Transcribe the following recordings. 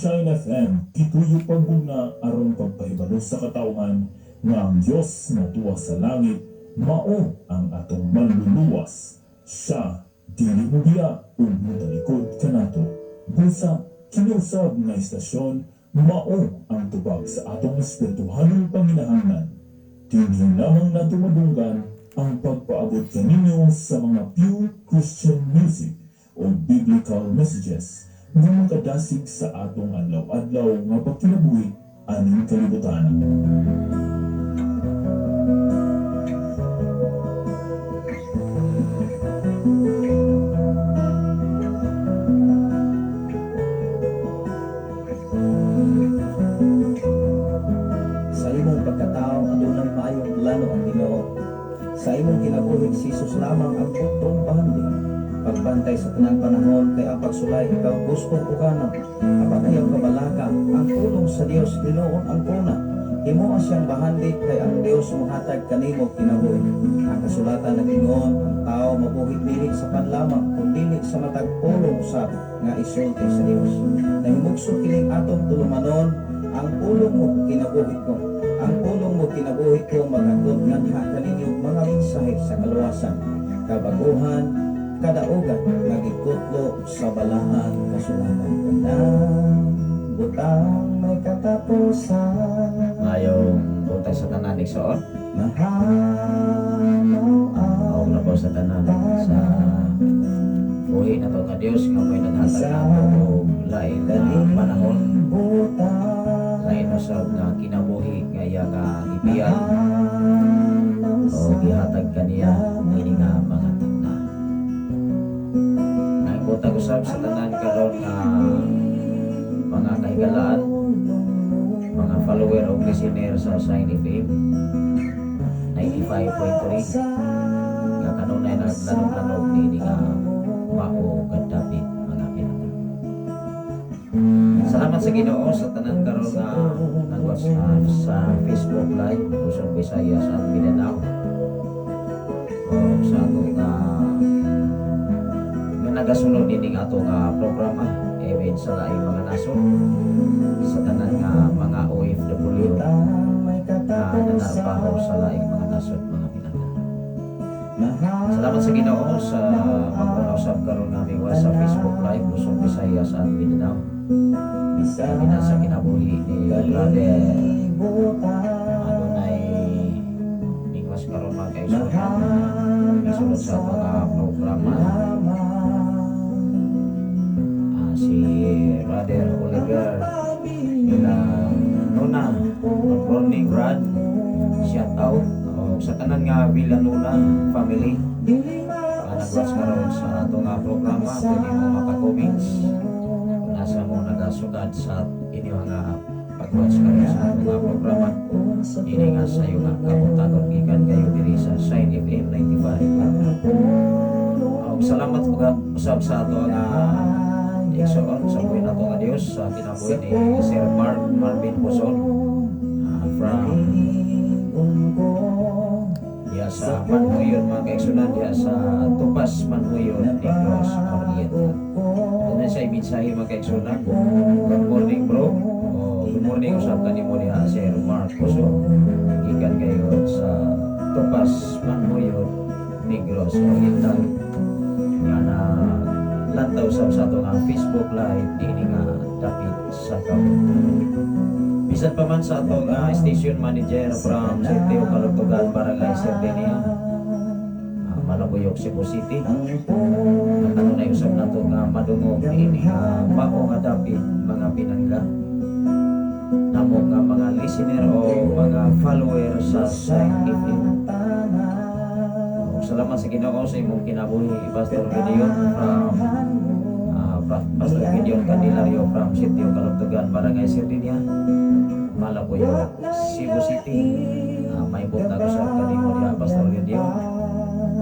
Sunshine FM gituyo paggugna aron pagpahibalo sa katawhan nga ang Dios nga tuwa sa langit mao ang atong manluluwas. Siya dili mobiya ug motalikod kanato. Busa kini usab nga istasyon mao ang tubag sa atong espirituhanong panginahanglan. Dinhi lamang nato madunggan ang pagpaabot kaninyo sa mga pure Christian music o biblical messages nga makadasig sa atong adlaw-adlaw nga pagkinabuhi aning kalibutan. Sa imong pagkatao adunay maayong plano ang Ginoo. Sa imong kinabuhi, si Jesus lamang ang buktong bahandi. Pagbantay sa tanang panahon kay ang pagsulay ikaw gustong ukana. Apan ayaw kabalaka, ang pulong sa Dios hinuon ang kuna. Himoa siyang bahandi kay ang Dios mohatag kanimo kinabuhi. Ang kasulatan nag-ingon, ang tao mabuhi dili sa pan lamang kun dili sa matag pulong usab nga isulti sa Dios. Nahimugso kining atong tulumanon, ang pulong mo kinabuhi ko. Ang pulong mo kinabuhi ko maghatod nganha kaninyo mga mensahe sa kaluwasan, kabaguhan, kadaugan nga gikutlo sa balaan kasulatan. Tanang butang may katapusan. Mayong buntag sa tanan, igsoon. Mahanaw Og ang labaw sa tanan sa buhi na to nga Dios nga mo'y naghatag nato og lain na panahon, kalibutan. Lain usab nga kinabuhi nga iya nga gibiyan Mahanaw o sa gihatag kaniya ini nga mga takna. Ang buntag usab sa tanan karon nga mga kahigalaan, mga follower o listener sa Shine FM 95.3 nga kanunay naglanog-lanog niini nga mao kadapit, mga pinangga. Salamat sa Ginoo sa tanan karon nga nag-watch sa Facebook Live Luzon, Visayas at Mindanao. O sa ato nga nga nagasunod nining ato nga programa even sa laing mga nasod, sa tanan nga mga OFW Butang may nga nanarbaho sa laing mga nasod, mga pinangga. Salamat sa Ginoo sa mag-una usab karon nga miwa sa Facebook Live Luzon, Visayas at Mindanao. Kami na sa kinabuhi ni Brother adunay mingwas karon, mga kaigsuonan, misunod sa mga programa. Si Brother Oliver Villanona. Good morning, Brad. Shout out o sa tanan nga Villanona family nga nag-watch karon sa ato nga programa. Pwede mo maka-comments kung asa mo nagasugad sa inyo nga pag-watch karon sa ato nga programa ini nga sayo nga kabuntagon gikan kayo diri sa Shine FM 95. Og salamat po usab sa ato nga igsoon sa buhi nato nga Dios sa kinabuhi ni Sir Mark Marvin Poson from diya sa Manhuyon, mga kaigsunan, diya sa Tupas, Manhuyon, Negros Oriental. Doon siya mensahe, mga kaigsunan. Good morning, bro. Oh, good morning usab kanimo diha, Sir Mark Poson, gikan kayo sa Tupas, Manhuyon, Negros Oriental nga na lantaw usab sa ato nga Facebook Live niini nga dapit sa kabuntagon. Bisan pa man sa ato nga station manager from Sitio Kalugtugan, Barangay Serdenia, Malabuyok, Cebu City. Ang kanunay usab nato nga madungog niini nga mao nga dapit, mga pinangga. Namo nga mga listener o mga follower sa Shine FM. Salamat sa Ginoo sa imong kinabuhi, Pastor Gideon from Pastor Gideon Candelario from Sitio Kalugtugan, Barangay Serdenia, Malabuyok, Cebu City. May buntag usab kanimo diha, Pastor Gideon.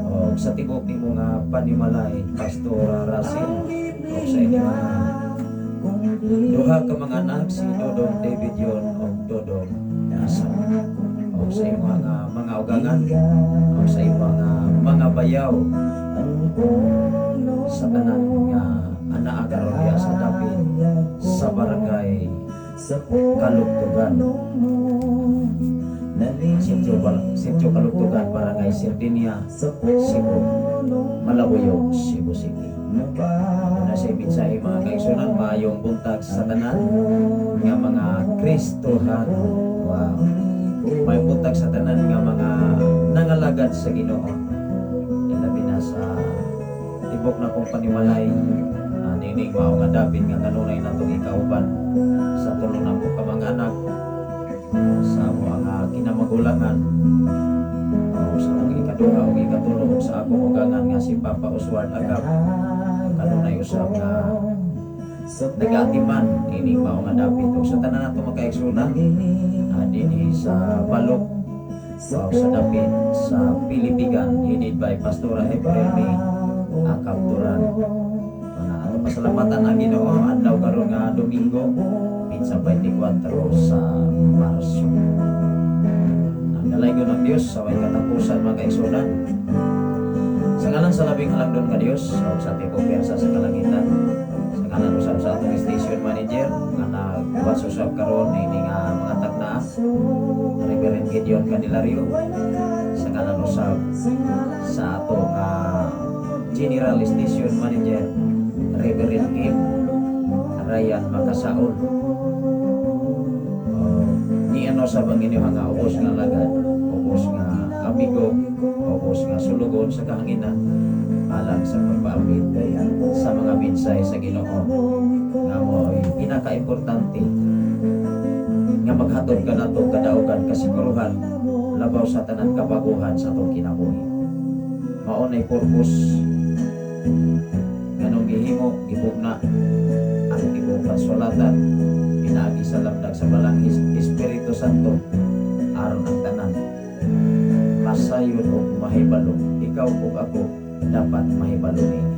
O sa tibok nimo nga panimalay, Pastor Russell, o sa inyong mga duha ka mga anak, si Dodong David Yon o Dodong Asa. O sa imong nga mga ugangan, o sa imong nga mga bayaw, sa tanan nga anaa karon diha sa dapit. Sa barangay Kalugtugan. Sitio Kalugtugan, Barangay Sardinia, Cebu, Malabuyoc, Cebu City. Una sa mensahe, mga kaigsunan, maayong buntag sa tanan nga mga Kristohano. Wow. Maayong buntag sa tanan nga mga nangalagad sa Ginoo. Ilabi na sa tibok na kong panimalay, nining mao nga dapit nga kanunay natong ikauban sa tulo nako ka mga anak, sa mga kinamagulangan, o sa akong ikaduha o ikatulo, ug sa akong ugangan nga si Papa Oswald Agap, kanunay usab nga nagaatiman ining mao nga dapit, ug sa tanan nato mga kaigsunan dinhi sa Balok o sa dapit sa Pilipigan, headed by Pastora April May Akapturan. Mga ato pasalamatan ang Ginoo, adlaw karon nga Domingo, pitsa 24 sa Marso. Ang dalaygon ng Dios sa way katapusan, mga kaigsunan. Sa ngalan sa labing halangdon nga Dios ug sa tibok pwersa sa kalangitan, sa ngalan usab sa atong station manager nga nagbuhat usab karon ini nga mga tagnaa, Reverend Gideon Candelario, sa ngalan usab sa atong General Station Manager, Reverend Kim Ryan Makasaol. Ni ano sa ang inyong nga ubos nga alagad, ubos nga amigo, ubos nga sulugon sa kahanginan alang sa pagpaambit sa mga mensahe sa Ginoo nga mo'y pinakaimportante nga maghatod kanato kadaugan, kasiguruhan labaw sa tanan kabaguhan sa atong kinabuhi. Mao nay purpose nganong gihimo, gibugna ang tibuok kasulatan pinaagi sa lamdag sa Balang Espiritu Santo aron ang tanan masayon o mahibalo. Ikaw ug ako dapat mahibalo niini.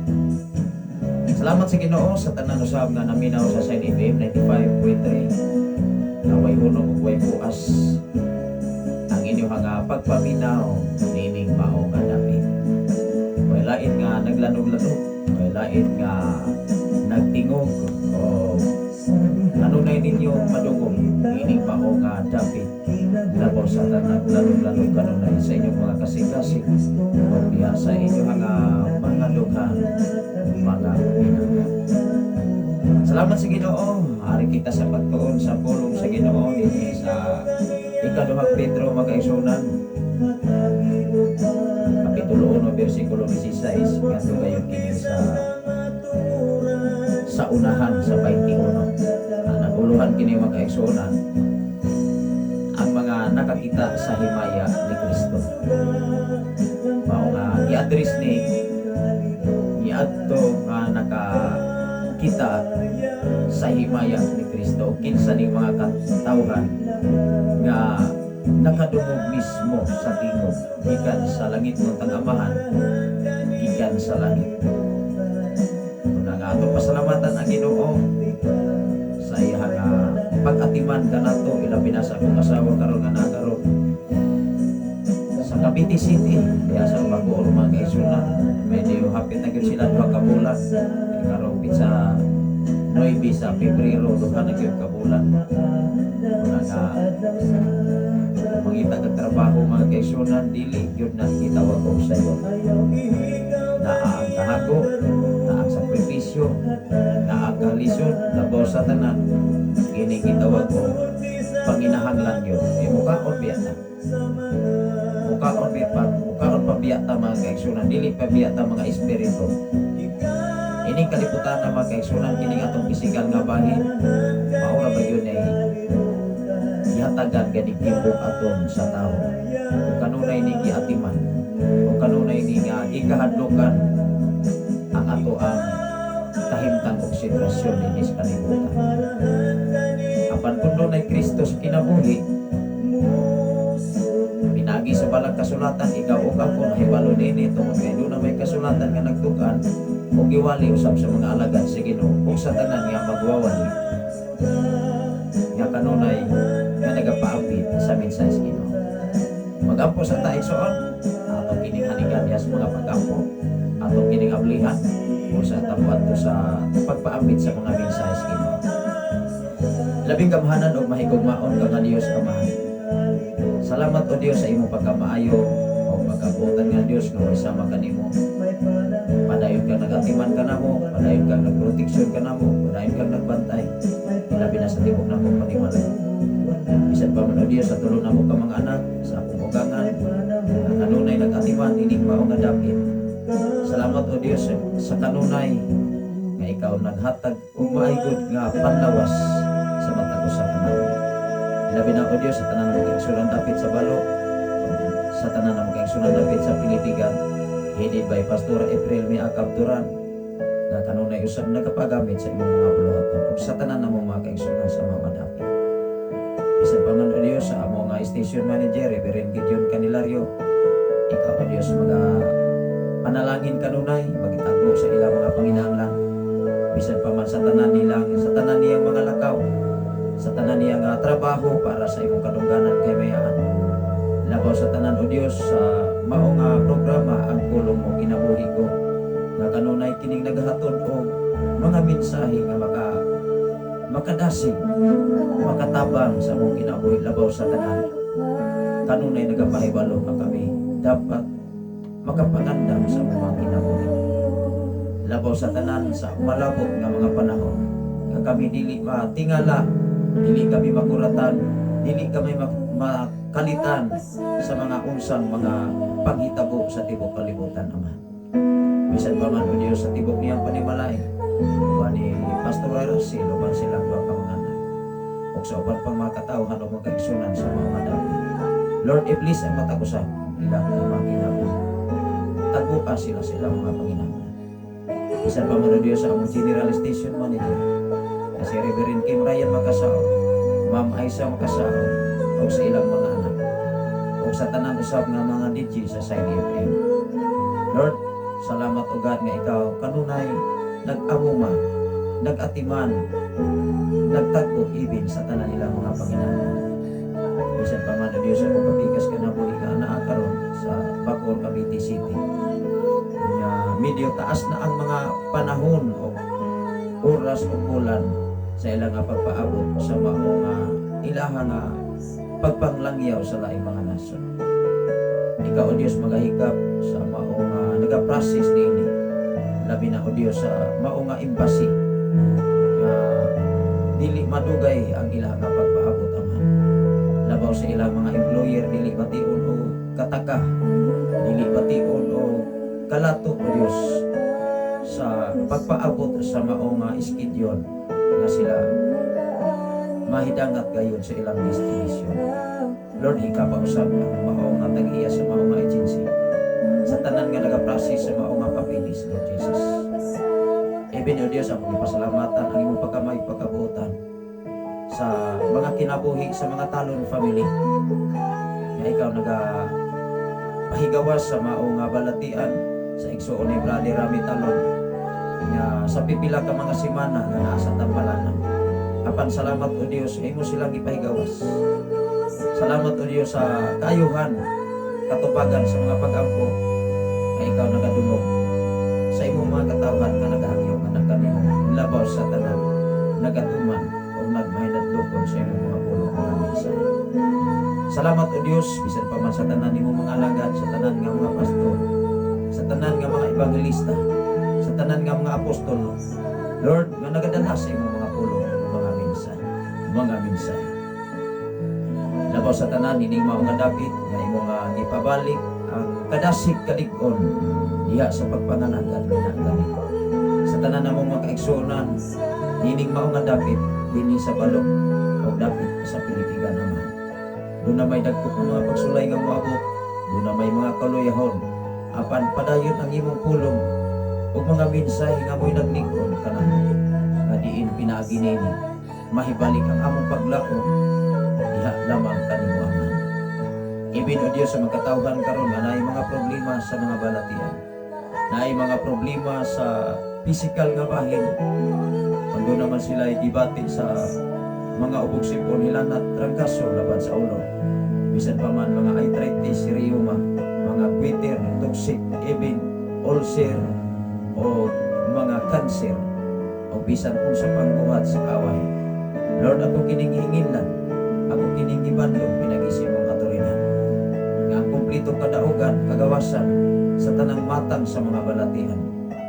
Salamat sa Ginoo sa tanan usab nga naminaw sa Shine FM 95.3 nga way hunong ug way buas ang inyong nga pagpaminaw niining mao nga dapit. Way lain nga naglanog-lanog, way lain nga nagtingog o kanunay ninyo madungog ining mao nga dapit labaw sa tanan, lalong-lalo kanunay sa inyong mga kasing-kasing o diha sa inyong mga dughan, mga pinangga. Salamat sa Ginoo. Ari kita sa pagtuon sa pulong sa Ginoo dinhi sa Ikaduhang Pedro, mga kaigsunan. Kapitulo 1 bersikulo 16 ngadto gayon kini sa unahan sa 21. Ang naguluhan kini, mga kaigsunan, ang mga nakakita sa himaya ni Kristo. Mao nga i-address ni niadto nga nakakita sa himaya ni Kristo, kinsa ning mga katawhan nga nakadungog mismo sa tingog gikan sa langit ng Amahan, gikan sa langit. Una nga atong pasalamatan ang Ginoo sa iya nga pag-atiman kanato, ilabi na sa akong asawa karon nga naa karon sa Cavite City diha sa Bacoor, mga kaigsunan. Medyo hapit na gyud sila 2 ka bulan. Karong pitsa 9 sa Pebrero, 2 na gyud ka bulan. Una nga kung mangita kag trabaho, mga kaigsunan, dili gyud na gitawag og sayo. Naa ang kahago, naa ang sakripisyo, naa ang kalisod, labaw sa tanan kini gitawag og panginahanglan gyud. Eh, mukaon biya ta, mukaon biya pa, mukaon pa biya ta, mga kaigsunan. Dili pa biya ta mga espiritu. Ining kalibutan na, mga kaigsunan, kining atong pisikal nga bahin, mao ra ba gyud ay gihatagan ganing aton sa tao kung kanunay ni giatiman, kung kanunay ni nga gikahadlokan ang ato ang kahimtang og sitwasyon dinhi sa kalibutan. Apan kung dunay Kristo sa kinabuhi pinaagi sa balang kasulatan, ikaw ug ako nahibalo nini tungod kay duna may kasulatan nga nagtukan ug giwali usab sa mga alagad sa Ginoo ug sa tanan nga magwawali nga kanunay nga nagapaambit sa mensahe sa Ginoo. Magampo sa ta, igsoon, atong kining hanigan sa mga pag-ampo, atong kining ablihan o sa tabuan to sa pagpaambit sa mga mensahe sa Ginoo. Labing gamhanan og mahigugmaon ka nga Dios Amahan. Salamat, o Dios, sa imong pagkamaayo o pagkabuotan nga Dios nga may sama kanimo. Padayon kang nagatiman kanamo, padayon kang nagproteksyon kanamo, padayon kang nagbantay. Labi na sa tibok namong panimalay. Bisan pa man, o Dios, sa tulo namo ka mga anak, sa akong ugangan, ang kanunay nag-atiman ining mao nga dapit. Salamat, o Dios, sa kanunay nga ikaw naghatag og maigod nga panlawas sa matag usa kanamo. Labi na, o Dios, sa tanan mo kaigsuonan dapit sa Balo, sa tanan mo kaigsuonan dapit sa Pilitigan, headed by Pastor April Miakab Duran, na kanunay usab nagapagamit sa imong mga buluhaton ug sa tanan namo mga kaigsuonan sa mga dapit. Bisan pa man, o Dios, sa amo nga station manager, Reverend Gideon Canilario, ikaw, o Dios, mga panalangin kanunay, magitago sa ilang mga panginahanglan. Bisan pa man sa tanan niyang mga lakaw, sa tanan niyang trabaho para sa imong kadungganan kay mayaan. Labaw sa tanan, o Dios, sa mao nga programa, Ang Pulong Mo Kinabuhi Ko, nga kanunay kining naghahatod og mga mensahe nga makadasig, makatabang sa among kinabuhi. Labaw sa tanan, kanunay nagapahibalo nga kami dapat makapangandam sa among mga kinabuhi. Labaw sa tanan, sa malabot nga mga panahon, nga kami dili matingala, dili kami makuratan, dili kami makalitan sa mga unsang mga paghitabo sa tibok kalibutan, Ama. Bisan pa man, O Diyos, sa tibok niyang panimalay, uban ni Pastor Russell, uban silang duha ka mga anak, ug sa uban pang mga katawhan o mga kaigsuonan sa mga dapit. Lord, i-bless ang matag usa ilang mga kinabuhi. Taguan sila sa ilang mga panginahanglan. Bisan pa man, O Diyos, sa among General Station Manager na si Reverend Kim Ryan Makasao, Ma'am Aisa Makasao, o sa ilang mga anak, o sa tanan usab nga mga DJ sa Side FM. Lord, salamat, O God, nga ikaw kanunay nag-amuma, nag-atiman, nagtagbo ibin sa tanan nilang mga panginahanglan. Bisan pa man, O Diyos, ako kapikas ka na buhi nga naa karon sa Bacoor, Cavite City. Nga medyo taas na ang mga panahon o oras o bulan sa ilang nga pagpaabot sa mao nga ilaha nga pagpanglangyaw sa laing mga nasod. Ikaw, O Diyos, magahikap sa mao nga nagaprocess niini. Labi na, O Diyos, sa mao nga embassy nga dili madugay ang ilang nga pagpaabot, Amahan. Labaw sa ilang mga employer, dili bation o kataka, dili bation o kalato, O Diyos, sa pagpaabot sa mao nga schedule nga sila mahidangat gayon sa ilang destination. Lord, hikapa usab ang mao nga tag-iya sa mao nga agency, sa tanan nga nagaprocess sa mao nga papeles, Lord Jesus. Even, O Diyos, akong ipasalamatan ang imong pagkamay pagkabuotan sa mga kinabuhi sa mga Talon family. Nga ikaw naga pahigawas sa mao nga balatian sa igsuon ni Brother Rami Talon nga sa pipila ka mga semana nga naa sa tampalanan. Apan salamat, O Dios, imo silang ipahigawas. Salamat, O Dios, sa kaayuhan, katupagan sa mga pag-ampo nga ikaw nagadungog sa imong mga katawhan nga nagahangyo nga nagkanimo. Labaw sa tanan, nagatuman o nagmahinadlokon sa imong mga pulong, mga mensahe. Salamat, O Dios, bisan pa man sa tanan nimong mga alagad, sa tanan nga mga pastor, sa tanan nga mga evangelista, sa tanan nga mga apostol, Lord, nga nagadala sa imong mga pulong, mga mensahe, mga mensahe. Labaw sa tanan, ining mao nga dapit nga imo nga gipabalik ang kadasig kalig-on diha sa pagpangalagad nga gani. Sa tanan namong mga kaigsuonan, ining mao nga dapit dinhi sa Balo o dapit sa Pilitigan naman. Duna may dagko nga mga pagsulay nga moabot, duna may mga kaluyahon, apan padayon ang imong pulong ug mga mensahe nga mo'y naglig-on kanamo nga diin pinaagi nini mahibalik ang among paglaom diha lamang kanimo, Ama. Ibin, O Diyos, sa mga katawhan karon nga naay mga problema sa mga balatian, naay mga problema sa physical nga bahin, kung duna man sila gibati sa mga ubog, sipon, hilanat, trangkaso, laban sa ulo, bisan pa man mga arthritis, rheuma, mga goiter, toxic, even ulcer o mga cancer o bisan unsa pang buhat sa kaaway. Lord, ako kining hinginlan, ako kining gibadlong pinaagi sa imong katulinan. Nga ang kumplito kadaugan, kagawasan sa tanang matang sa mga balatian.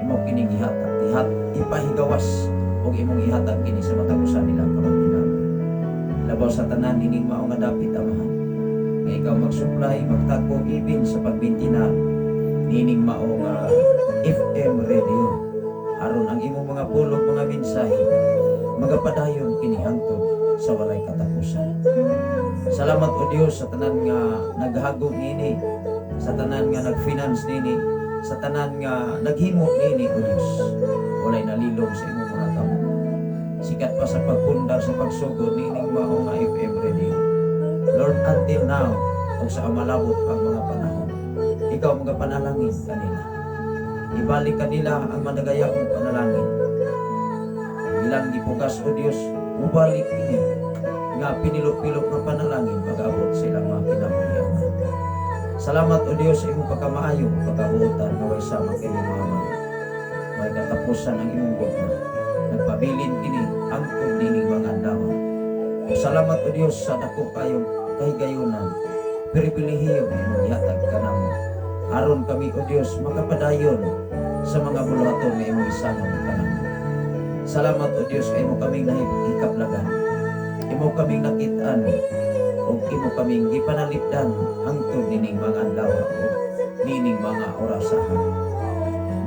Imo kining ihatag, ihat, ipahigawas ug imong ihatag kini sa matag usa nila ka manghinabi. Labaw sa tanan ining mao nga dapit, Amahan. Nga ikaw mag-supply, magtagbo ibin sa pagbintina nining mao nga FM radio. Aron ang imong mga pulong, mga mensahe, magapadayon kini hangtod sa walay katapusan. Salamat, O Dios, sa tanan nga naghagong nini, sa tanan nga nag-finance nini, sa tanan nga naghimo nini, O Dios. Walay nalilong sa imong mga kamot. Sikat pa sa pagpundar sa pagsugod nining mao nga FM radio. Lord, until now, ug sa malabot pang mga panahon, ikaw mga panalangin kanila. Ibalik kanila ang managayaong panalangin. Ilang gipugas, O Dios, mubalik ini nga pinilok-pilok nga panalangin mag-abot sa ilang mga kinabuhi. Salamat, O Dios, sa imong pagkamaayo, pagkabuotan nga way sama kay mama. May katapusan ang imong gugma. Nagpabilin kini hangtod nining mga adlaw. Ug salamat, O Dios, sa dako kayong kahigayunan, pribilehiyo nga imong gihatag kanamo. Aron kami, O Dios, makapadayon sa mga buluhaton nga imong isangon kanamo. Salamat, O Dios, kay imo kaming nahikaplagan. Imo kaming nakit-an ug imo kaming gipanalipdan hangtod nining mga adlaw ug nining mga orasahan.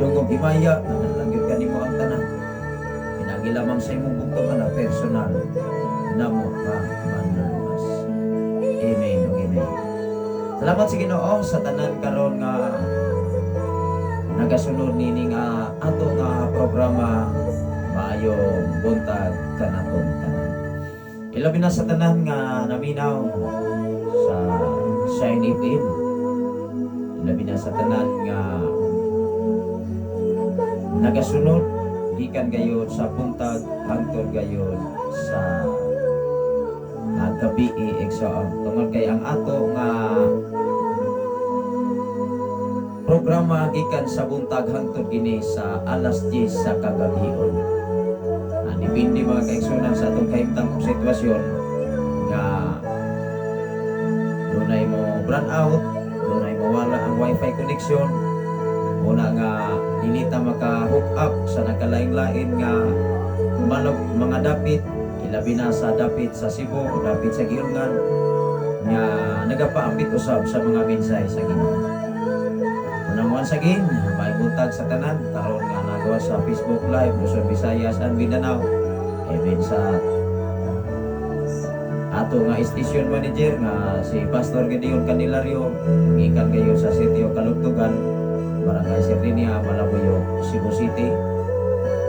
Dungog himaya, lang gyud kanimo ang tanan. Pinaagi lamang sa imong bugtong anak personal namo nga manluluwas. Amen ug amen. Salamat sa Ginoo sa tanan karon nga nagasunod nini nga ato nga programa. Maayong buntag kanatong tanan. Ilabi na sa tanan nga naminaw sa Shine FM. Ilabi na sa tanan nga nagasunod gikan gayod sa buntag hangtod gayod sa gabi, igsoon. Tungod kay ang ato nga programa gikan sa buntag hangtod gini sa alas 10 sa kagabion. Depende, mga kaigsunan, sa atong kahimtang og sitwasyon nga dunay mo brown out, dunay mo wala ang wifi connection, una nga dili ta maka-hook up sa nagkalain-lain nga mga dapit, ilabi na sa dapit sa Cebu, dapit sa Giulngan nga nagapaambit usab sa mga mensahe sa Ginoo. Unang once again, may buntag sa tanan karon nga nagawa sa Facebook Live, Luzon, Visayas and Mindanao. Even sa ato nga station manager nga si Pastor Gideon Candelario gikan kayo sa Sitio Kalugtugan, Barangay Sirdinia, Malabuyoc, Cebu City.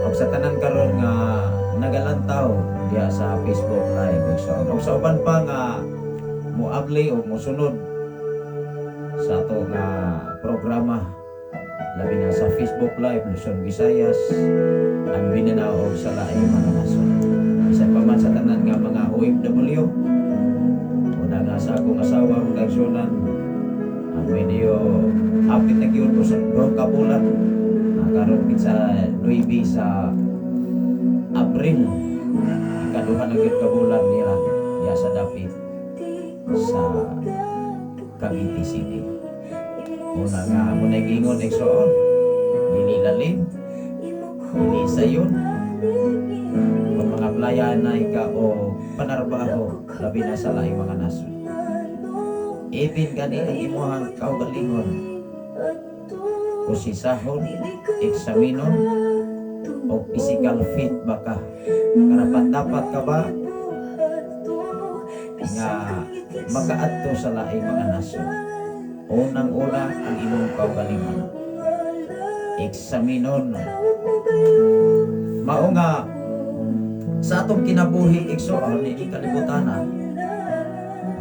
Ug sa tanan karon nga nagalantaw diya sa Facebook Live, igsoon. Ug sa uban pa nga moabli o mosunod sa ato nga programa, labi na sa Facebook Live, Luzon, Visayas and Mindanao ug sa laing mga nasod. Bisan pa man sa tanan nga mga OFW, una nga sa akong asawa, mga kaigsunan, ang medyo hapit na gyud sa 2 ka bulan karon sa 9 sa Abril, ikaduha na gyud ka bulan nila diya sa dapit sa Cavite City. Una nga mo na giingon, igsoon, dili lalim, dili sayon kung mga playa na ka o panarbaho, labi na sa laing mga nasod. Even gani ang imuhang kaugalingon, kusisahon, eksaminon, o physical fit ba ka? Karapat dapat ka ba nga makaadto sa laing mga nasod? Unang-una ang imong kaugalingon. Eksaminon. Mao nga sa atong kinabuhi, igsoon, ni kalibutanan,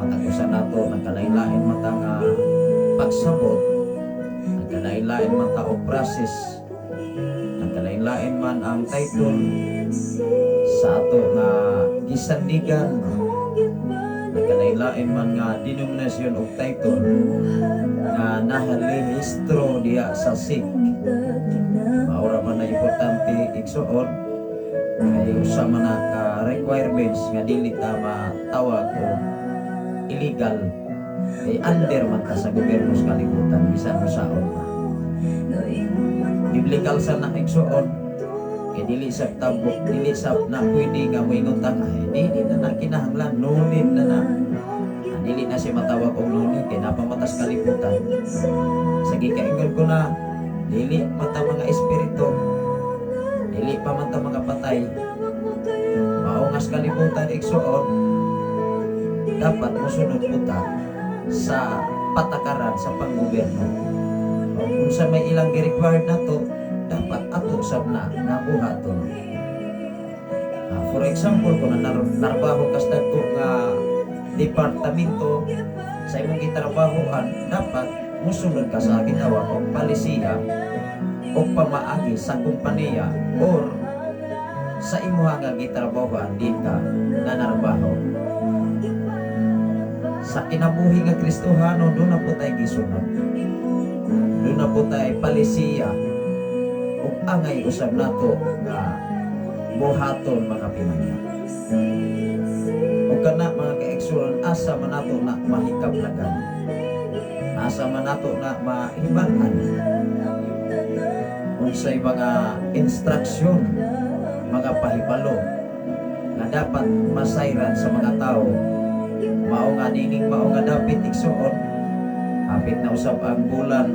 matag usa nato nagkalain-lain mata nga pagsabot, nagkalain-lain man ta og process, nagkalain-lain man ang title sa ato nga gisandigan, nagkalain-lain man nga denominasyon og title nga naharehistro diya sa SEC. Maura man na importante, igsoon. Kay usa man na ka requirements nga dili ta matawag o illegal kay under man ta sa gobyerno sa kalibutan bisan unsaon pa. Biblical sa na, igsuon, kay dili sa tabok, dili sa na pwede nga moingon ta, "Ay, dili na na kinahanglan, no need na na." Ah, dili na siya matawag og no need kay napamatas kalibutan. Sa gikaingon ko na dili mata mga espiritu, dili pa man ta mga patay. Mao nga sa kalibutan, igsuon, dapat mosunod po ta sa patakaran sa panggobyerno. O, kung sa may ilang gi-required na to, dapat ato sab na nabuhaton. Ah, for example, kung narbaho kas dagko nga departamento sa imong gitrabahoan, dapat musunod ka sa gitawag og palisiya o pamaagi sa kompanya or sa imuha nga gitrabahoan din ka nga narbaho. Sa kinabuhi nga Kristohano, doon na po tayo gisunod. Doon na po tayo palisiya ug angay usab nato nga buhaton, mga pinangya. Ug kana, mga kaigsuonan, asa man nato na mahikablagan? Asa man nato na mahibal-an unsay mga instruksyon, mga pahibalo nga dapat masayran sa mga tao? Mao nga nining mao nga dapit, igsuon, hapit na usab ang bulan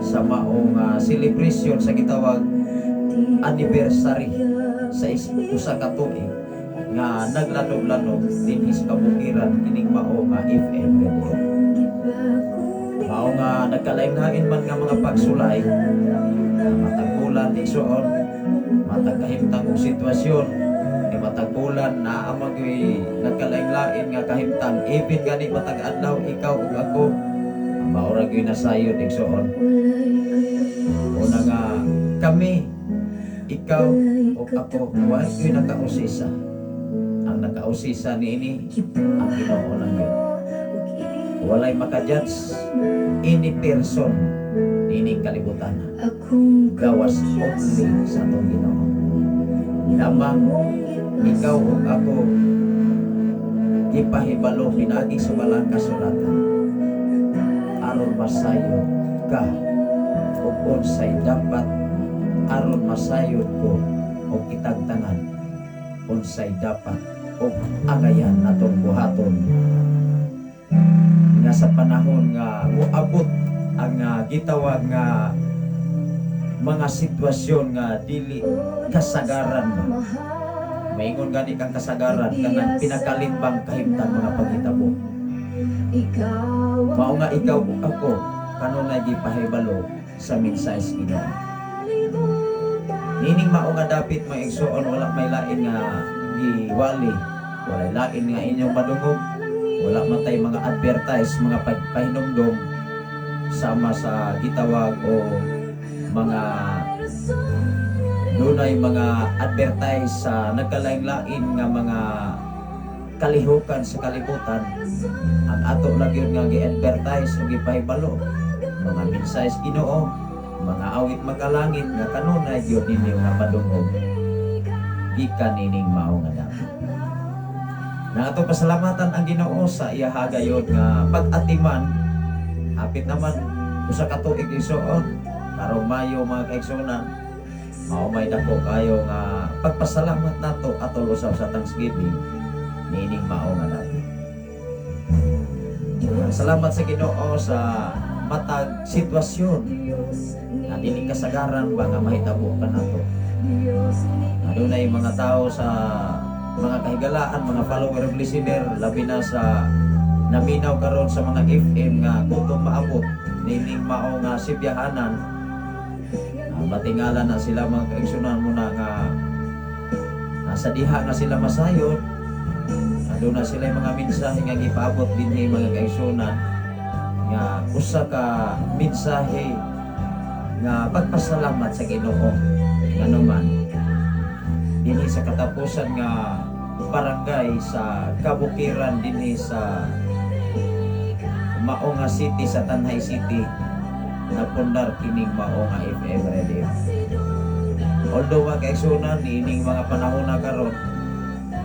sa maong celebration sa gitawag anniversary sa usa ka tuig nga naglanob-lanob dinhi sa kabukiran kining mao nga FM radio. Mao nga nagkalain-lain man nga mga pagsulay, matag bulan, igsuon, matag kahimtang og sitwasyon, eh, matag bulan naa magyoy nagkalain-lain nga kahimtang, even gani matag adlaw, ikaw ug ako mao ra gyud nasayod, igsuon. Una nga kami, ikaw ug ako, wa gyud nakausisa. Ang nakausisa niini ang Ginoo lang yun. Walay makajudge any person niining kalibutan gawas only sa atong Ginoo. Lamang ikaw ug ako gipahibalo pinaagi sa Balang Kasulatan aron masayod ka ug unsay dapat, aron masayod ko og kitang tanan unsay dapat ug angayan natong buhaton nga sa panahon nga moabot ang gitawag nga mga sitwasyon nga dili kasagaran ba. Maingon gani kang kasagaran kanang pinakalimbang kahimtang mga paghitabo. Mao nga ikaw ug ako kanunay gipahibalo sa mensahe sa Ginoo. Nining mao nga dapit, mga igsuon, wala may lain nga giwali, walay lain nga inyong madungog, wala man tay mga advertise, mga pagpahinumdom sama sa gitawag o mga dunay mga advertise sa nagkalain-lain nga mga kalihukan sa kalibutan. Ang ato lang yun nga gi-advertise o gipahibalo, mga mensahe sa Ginoo, mga awit makalangit nga kanunay gyud ninyo nga padungog gikan nining mao nga dapit. Na ato pasalamatan ang Ginoo sa iya hagayon nga pag-atiman. Hapit naman usa ka tuig, igsuon, karong Mayo, mga kaigsuonan. Mao may dako kayo nga pagpasalamat nato atol usab sa thanksgiving niining mao nga dapit. Salamat sa Ginoo sa matag sitwasyon na dili kasagaran ba nga mahitabo kanato. Adunay mga tao sa mga kahigalaan, mga follower ug listener, labi na sa naminaw karon sa mga FM nga gutom maabot nining mao nga sibyahanan. Ah, matingala na sila, mga kaigsunan mo na nga nasa diha nga sila masayod. Aduna sila mga mensahe nga gipaabot dinhi, mga kaigsunan, nga usa ka mensahe nga pagpasalamat sa Ginoo nganuman dinhi sa katapusan nga barangay sa kabukiran dinhi sa mao nga city, sa Tanjay City, napundar kining mao nga FM radio. Although, mga kaigsuonan, niining mga panahon na karon,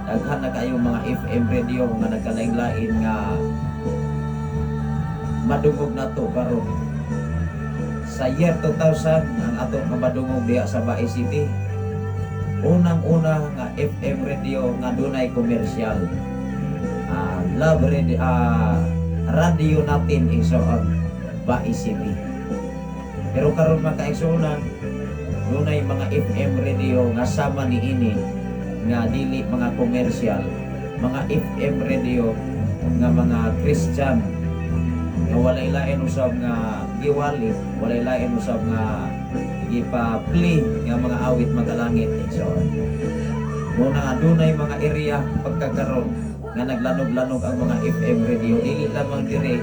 daghan na kayong mga FM radio nga nagkalain-lain nga madungog nato karon. Sa year 2000 ang atong kamadungog diha sa Bais City, unang-una nga FM radio nga dunay komersyal, Love Radio, radio natin, igsoon, Bais City. Pero karon, mga kaigsuonan, dunay mga FM radio nga sama ni ini nga dili mga komersyal, mga FM radio nga mga Christian nga walay lain usab nga giwali, walay lain usab nga gipa-play nga mga awit magalangit, igsoon. Muna nga dunay mga area pagkakaron nga naglanog-lanog ang mga FM radio, dili lamang dire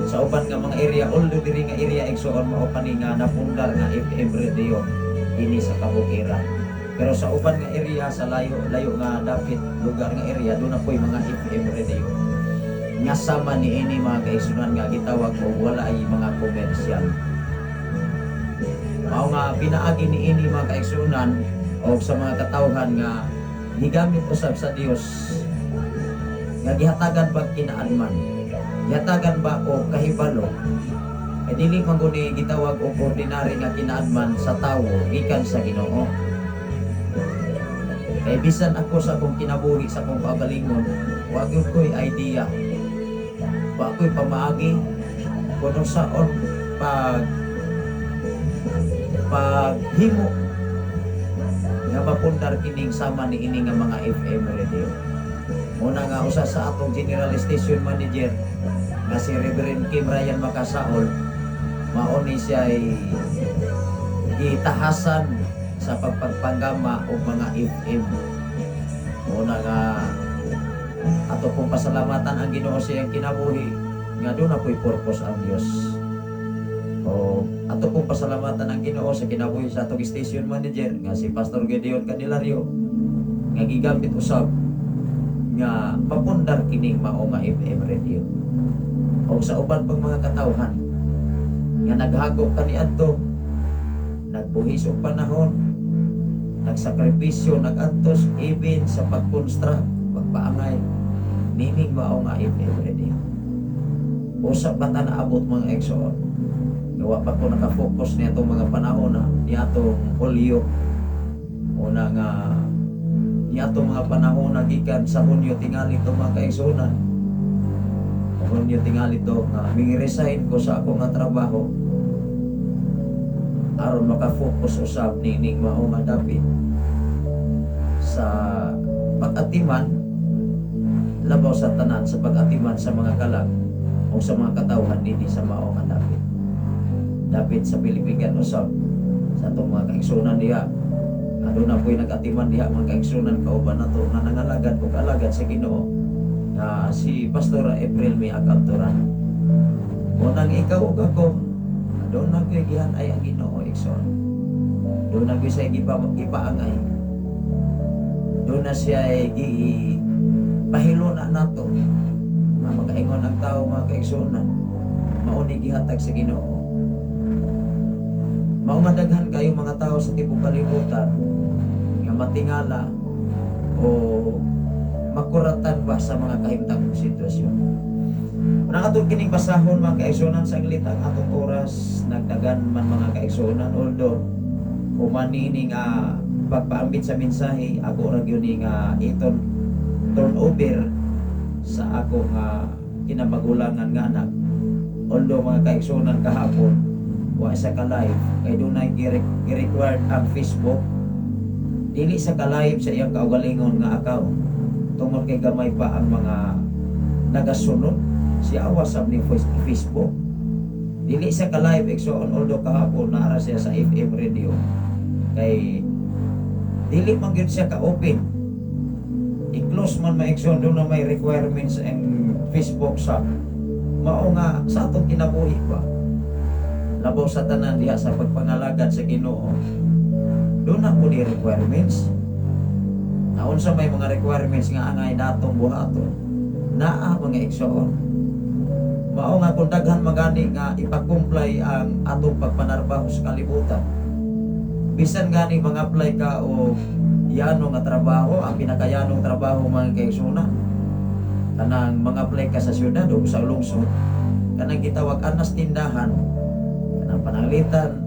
sa uban nga mga area, although diri nga area, igsoon, mao kani nga napundar nga FM radio dinhi sa kabukiran. Pero sa uban nga area, sa layo layo nga dapit lugar nga area, doon na po'y mga FM radio nga sama ni ini, mga kaigsuonan, nga gitawag og wala ay mga komersyal. Mao nga pinaagi ni ini, mga kaigsuonan, o sa mga katawhan nga gigamit usab sa Dios nga gihatagan ba kinaadman, gihatagan ba o kahibalo, eh dili man guni gitawag og ordinary nga kinaadman sa tawo gikan sa Ginoo. Kay bisan ako sa akong kinabuhi, sa akong kaugalingon, wa gyud ko'y idea, wa ko'y pamaagi kung saon paghimo nga mapundar kining sama ni ini nga mga FM radio. Muna nga usa sa atong general station manager nga si Reverend Kim Ryan Makasaol, mao ni siya ay gitahasan sa pagpagpanggama og mga FM. Muna nga ato pong pasalamatan ang Ginoo sa iyang kinabuhi nga doon na po'y purpose ang Dios. O ato pong pasalamatan ang Ginoo sa kinabuhi sa atong station manager nga si Pastor Gideon Candelario nga gigamit usab nga mapundar kining mao nga FM radio. O sa uban pang mga katawhan nga naghago kaniadto, nagbuhis og panahon, nagsakripisyo, nagantos even sa pag-construct, pagpaangay nining mao nga FM radio. Usa pa ta naabot, mga igsoon? Wa pa ko naka-focus niya mga panahon na niadtong Hulyo. Una nga niadtong mga panahon na gikan sa Hunyo tingali to, mga kaigsuonan. Hunyo tingali to nga mingi-resign ko sa ako nga trabaho aron maka-focus usab nining mao nga dapit sa pag-atiman, labaw sa tanan sa pag-atiman sa mga kalag o sa mga katawhan dinhi sa mao nga dapit dapit sa Pilipigan usab, sa atong mga kaigsuonan diha. Aduna po'y nag-atiman diha, mga kaigsuonan, kauban nato nga nangalagad og alagad sa Ginoo nga si Pastor April May Agabturan. Unang ikaw ug ako, doon na ko'y gihan-ay ang Ginoo, igsoon. Doon na ko'y siya gipaangay. Doon na siya ay gi pahiluna nato. Nga makaingon ang tao, mga kaigsuonan, mao ni gihatag sa Ginoo. Mao nga daghan kayo mga tao sa tibok kalibutan nga matingala o makuratan ba sa mga kahimtang sitwasyon. Unang atong kining basahon, mga kaigsuonan, sa ang atong oras, nagdagan man, mga kaigsuonan, although human nga pagpaambit sa mensahe ako ra gyud ni nga iton turn over sa ako nga kinamagulangan nga anak. Although, mga kaigsuonan, kahapon wa sa ka live kay dunay gi-required ang Facebook, dili sa ka live sa iyang kaugalingon nga account tungod kay gamay pa ang mga nagasunod siya sab ni Facebook. Dili siya ka live, igsoon, although kahapon naara siya sa FM radio kay dili man gyud siya ka open, i-close man, ma igsoon. Doon na may requirements ang Facebook sa mao nga sa atong kinabuhi ba, labaw sa tanan diha sa pagpangalagad sa Ginoo, doon na po di requirements na unsa may mga requirements nga angay datong buhaton naa, mga igsoon. Mao nga kung daghan magani nga ipa-comply ang atong pagpanarbaho sa kalibutan. Bisan gani mga apply ka o yano nga trabaho, ang pinakayanong trabaho, mga kaigsuonan, kanang mga apply ka sa syudad o sa lungsod, kanang gitawag anas tindahan, kanang pananglitan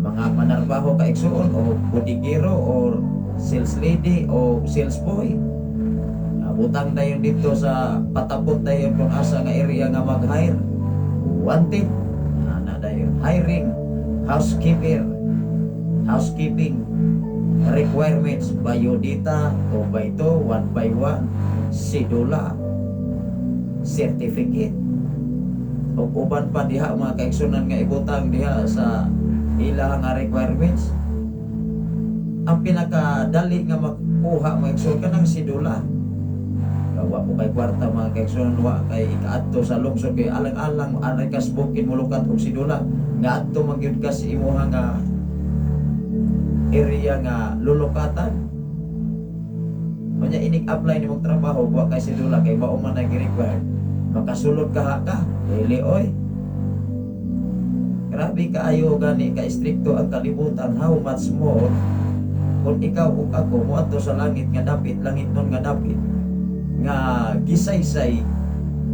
mga manarbaho ka, igsuon, o bodeguero or sales lady o sales boy. Butang dayon dito sa patapot dayon kung asa nga area nga mag-hire, wanted ana dayon, hiring housekeeper, housekeeping requirements, biodata 2 by 2, 1 by 1, sidula, certificate ug uban pa diha, mga kaigsunan, nga ibutang diha sa ila nga requirements. Ang pinakadali nga makuha, mga igsoon, kanang sidula. Wa po kay kwarta, mga kaigsunan, wa kay ikaadto sa lungsod kay alang-alang aray kas bukid mulukat og sidula nga adto man gyud ka sa imuha nga area nga lulukatan. Unya inig apply nimong trabaho, wa kay sidula kay mao man ang gi-required. Makasulod ka ha ka? Dili oy. Grabe kaayo gani ka istrikto ang kalibutan. How much more kung ikaw ug ako moadto sa langit nga dapit, langit nun nga dapit nga gisaysay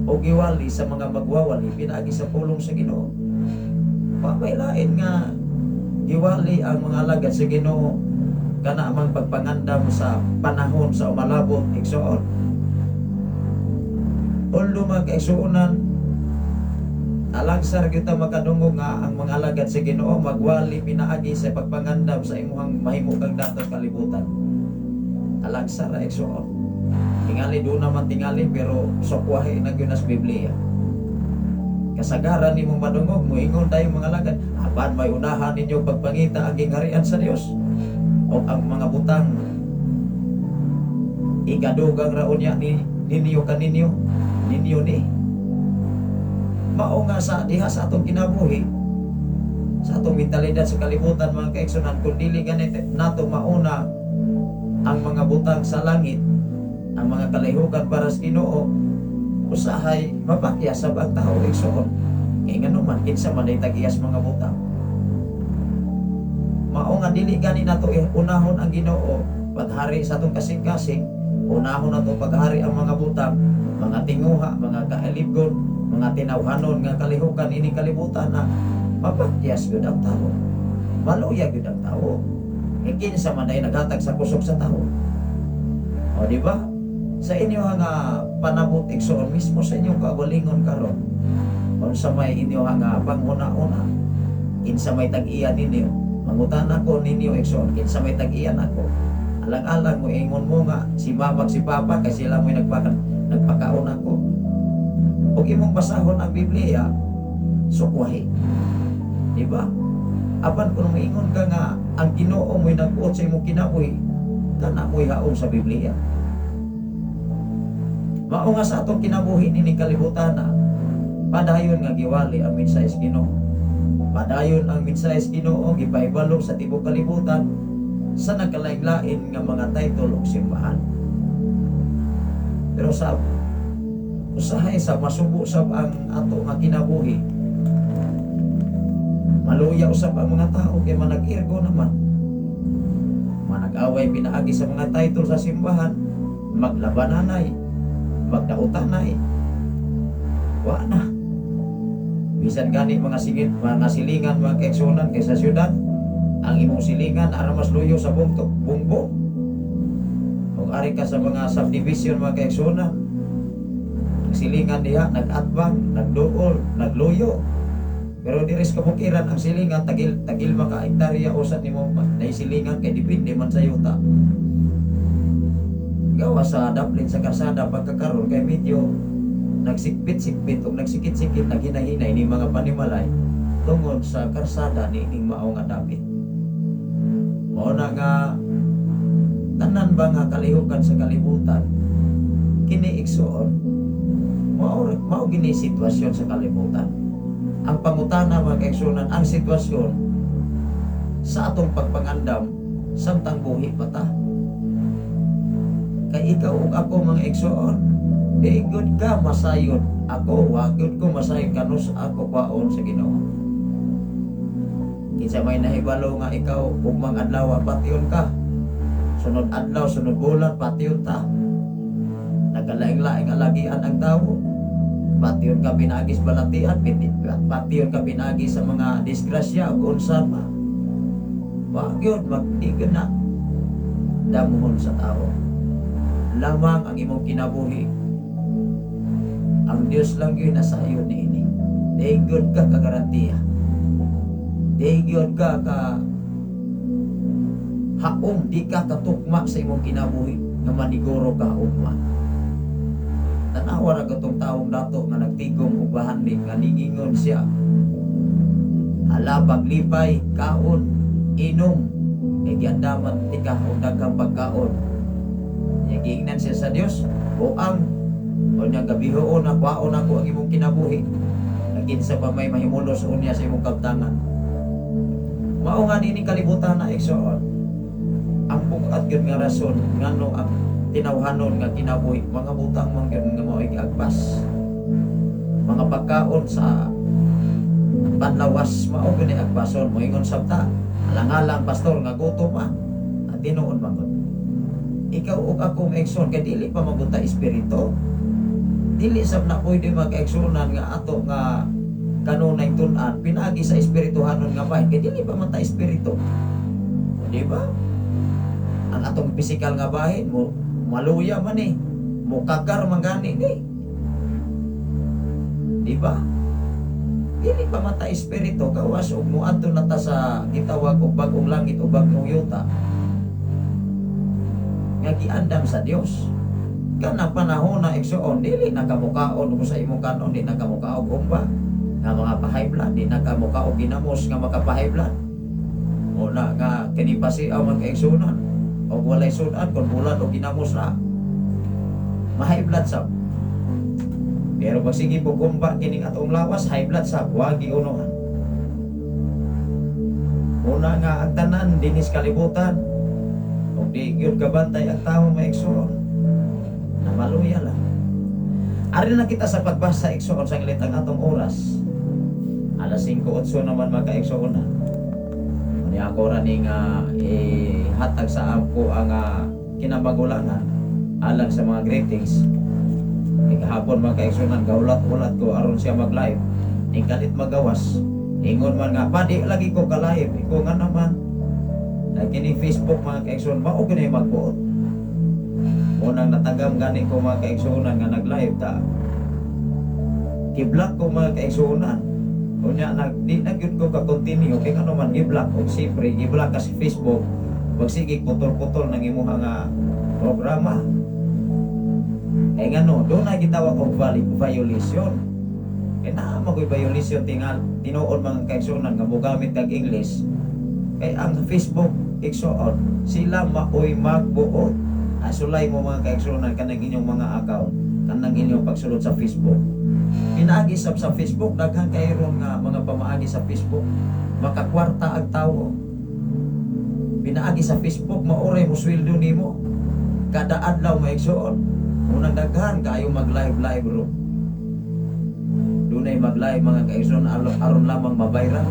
o giwali sa mga magwawali pinaagi sa pulong sa Ginoo. Wa may lain nga giwali ang mga alagad sa Ginoo kana mang pagpangandam sa panahon sa umalabot, igsoon. Although, mga kaigsuonan, alagsar kita makadungog nga ang mga alagad sa Ginoo magwali pinaagi sa pagpangandam sa imuhang mahimo kang datos kalibutan. Alagsar ra, igsoon. Tingali do naman tingali, pero sukwahi na gyud nas Biblia. Kasagaran nimong madungog moingon tayo mga alagad, apan may unahan ninyo pagpangita ang gingharian sa Dios o ang mga butang ikadugang raon niya ni ninyo kaninyo ninyo ni. Mao nga sa diha sa atong kinabuhi, sa atong mentalidad sa kalibutan, mga kaigsunan, kung dili ganit nato mauna ang mga butang sa langit, ang mga kalihukan para sa Ginoo, usahay mapakyas sab ang tao, igsoon, kay ngano man, kinsa man ay tag-iyas mga butang? Mao nga dili gani nato unahon ang Ginoo paghari sa atong kasing-kasing, unahon nato paghari ang mga butang, mga tinguha, mga kailibgon, mga tinawhanon nga kalihukan ini kalibutan na mapakyas gyud ang tao, maluya gyud ang tao. E kinsa man ay naghatag sa kusog sa tao? O di ba? Sa inyo nga panabot, igsoon, mismo sa inyong kaugalingon karon, unsa may inyo nga panghuna-una? Kinsa may tag-iya ninyo? Mangutana ko ninyo, igsoon, kinsa may tag-iya nako? Alang-alang mo ingon mo nga si mama, si papa, kay sila mo'y nagpakaon ako. Ug imong basahon ang Biblia, sukwahi. Di ba? Apan kung moingon ka nga ang Ginoo mo'y nagbuot sa imong kinabuhi, kana mo'y haom sa Biblia. Mao nga sa atong kinabuhi nining kalibutan na padayon nga giwali ang mensahe sa Ginoo. Padayon ang mensahe sa Ginoo gipahibalo sa tibuok kalibutan sa nagkalain-lain nga mga title ug simbahan. Pero sa usahay sa masubo sab ang ato nga kinabuhi. Maluya usab ang mga tao kay manag-irgo naman. Manag-away pinaagi sa mga title sa simbahan, maglabananay, magdautanay. Wa na. Bisan gani mga singit, mga silingan, mga kaigsunan, kay sa syudad, ang imong silingan ara mas luyo sa bungtok, bungbong. Ug ari ka sa mga subdivision, mga kaigsunan, ang silingan diha nag-atbang, nagduol, nagluyo. Pero diri sa kabukiran, ang silingan tagil tagil maka hektarya usa nimo naisilingan kay depende man sa yuta. Gawa sa daplin sa karsada pagkakaron kay medyo nagsikbit-sikbit ug nagsikit-sikit, naghinay-hinay ni mga panimalay tungod sa karsada ni ining mao nga dapit. Mao na nga tanan ba nga kalihukan sa kalibutan kini, igsoon, mao mao gini sitwasyon sa kalibutan. Ang pangutana, mga kaigsunan, ang sitwasyon sa atong pagpangandam samtang buhi pa ta. Kay ikaw ug ako, mga igsoon, di gud ka masayod. Ako, wa gud ko masayod kanus ako kwaon sa Ginoo. Kinsa may nahibalo nga ikaw ugmang adlaw patyon ka. Sunod adlaw, sunod bulan patyon ta. Nagkalaing-laing alagian ang tao. Patyon ka pinaagi sa balatian, patyon ka pinaagi sa mga disgrasya ug unsa pa. Wa gyud magtigan na damuhon sa tao. Lamang ang imong kinabuhi. Ang Dios lang gyud nasa iyo niini. Di gyud ka kagarantiya. Di gyud ka ka haom, di ka katukma sa imong kinabuhi nga maniguro ka ugma. Tanawa ra katong taong dato nga nagtigom og bahandi nga ningingon siya. Hala, paglipay, kaon, inom, kay giandaman tika og daghang pagkaon. Nya giingnan siya sa Dios, buang o nya gabihoon na kwaon ako ang imong kinabuhi. Nagkinsa pa may mahimulos unya sa imong kabtangan. Mao nga nining kalibutan na, igsoon. Ang bugat gyud nga rason ngano ang tinawhanon nga kinabuhi, mga butang man gyud nga mao'y giagpas. Mga pagkaon sa panlawas mao gyud ni agpason. Moingon sabta, alang-alang, pastor, nga gutom ah. At tinuon man gud. Ikaw ug ako, igsoon, kay dili pa man gud ta espiritu. Dili sab na pwede mag-igsunan nga ato nga kanunay tun-an pinaagi sa espirituhanon nga bahin kay dili pa man ta espiritu. O, di ba? Ang atong pisikal nga bahin mo maluya man eh. Mukagar man gani ni. Di ba? Dili pa man ta espiritu, gawas og moadto na ta sa gitawag og bag-ong langit o bag-ong yuta nga giandam sa Dios. Kanang panahon na, igsoon, dili na kamukaon ug sa imong kanon, di na kamuka og humba nga mga pa-high blood, di na kamuka og ginamos nga maka-high blood. O na nga kini pa siya mga kaigsunan og walay sudan kon bulan o ginamos na ma-high blood sab. Pero pag sige po kumba kining atong lawas, high blood sab, wagi unohan. Una nga ang tanan dinis kalibutan ug di gyud kabantay ang tao, mga igsoon, na maluya lang. Ari na kita sa pagbasa, igsoon, sa ang atong oras. Alas 5:08 naman, mga kaigsoon na. Ni ako ra ni nga eh, hatag sa ako ang kinabagulangan alang sa mga greetings. Kay kahapon, mga kaigsunan, gaulat-ulat ko aron siya mag-live. Ning kalit magawas. Ingon man nga, "Padi lagi ko ka-live." Iko nga naman. Na kini Facebook, mga kaigsunan, mao gani magbuot. Unang natagam gani ko, mga kaigsunan, nga nag-live ta. Gi-block ko, mga kaigsunan. Unya nag di na gyud ko ka-continue kay ano man gi-block og siyempre gi-block ka sa Facebook. Pag sige putol-putol nang imuha nga programa. Kay ngano, doon na gitawag og violation. Kay naa man ko'y violation tingal tinuod, mga kaigsunan, nga mogamit kag English. Kay ang Facebook, igsoon, sila maoy magbuot. Asulay mo, mga kaigsunan, kanang inyong mga account, kanang inyong pagsulod sa Facebook. Pinaagi sab sa Facebook, daghan kay ron nga mga pamaagi sa Facebook. Makakwarta ang tawo. Pinaagi sa Facebook, maoray mo sweldo nimo. Kada adlaw, maigsoon. Unang daghan kayo mag-live live ro. Dunay mag-live, mga kaigsoon, aron lamang ma-viral.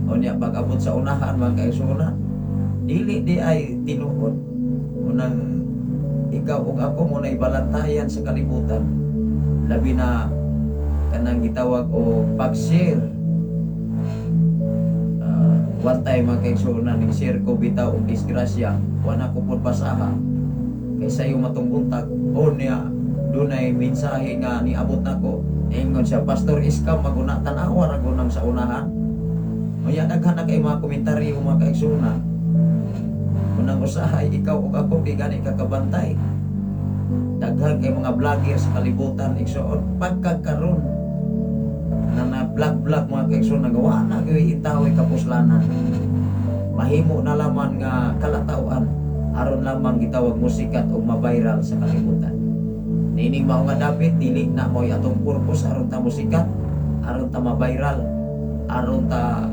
O niya pag abot sa unahan, mga kaigsoon, dili di ay tinuod. Unang ikaw ug ako mo na ibalantayan sa kalibutan. Labi na kanang gitawag o pag-share. One time, mga kaigsuonan, ning share ko bitaw og disgrasya, wala ko pud basaha. Kay sayo matong buntag, o niya dunay mensahe nga niabot nako. Ingon siya, "Pastor Iskam maguna." Tan-awa ra gunang sa unahan. Unya daghan na kay mga komentaryo, mga kaigsuonan. Unang usahay ikaw ug ako di gani ka kabantay. Daghan kay mga vlogger sa kalibutan, igsoon, pagkakaron na na vlog vlog, mga kaigsoon, nagawa na gyud itawoy kapuslanan. Mahimo na laman nga kalatawan aron lamang gitawag musikat o ma-viral sa kalibutan. Nining mao nga dapit dili na mo'y atong purpose aron ta musikat, aron ta ma-viral, aron ta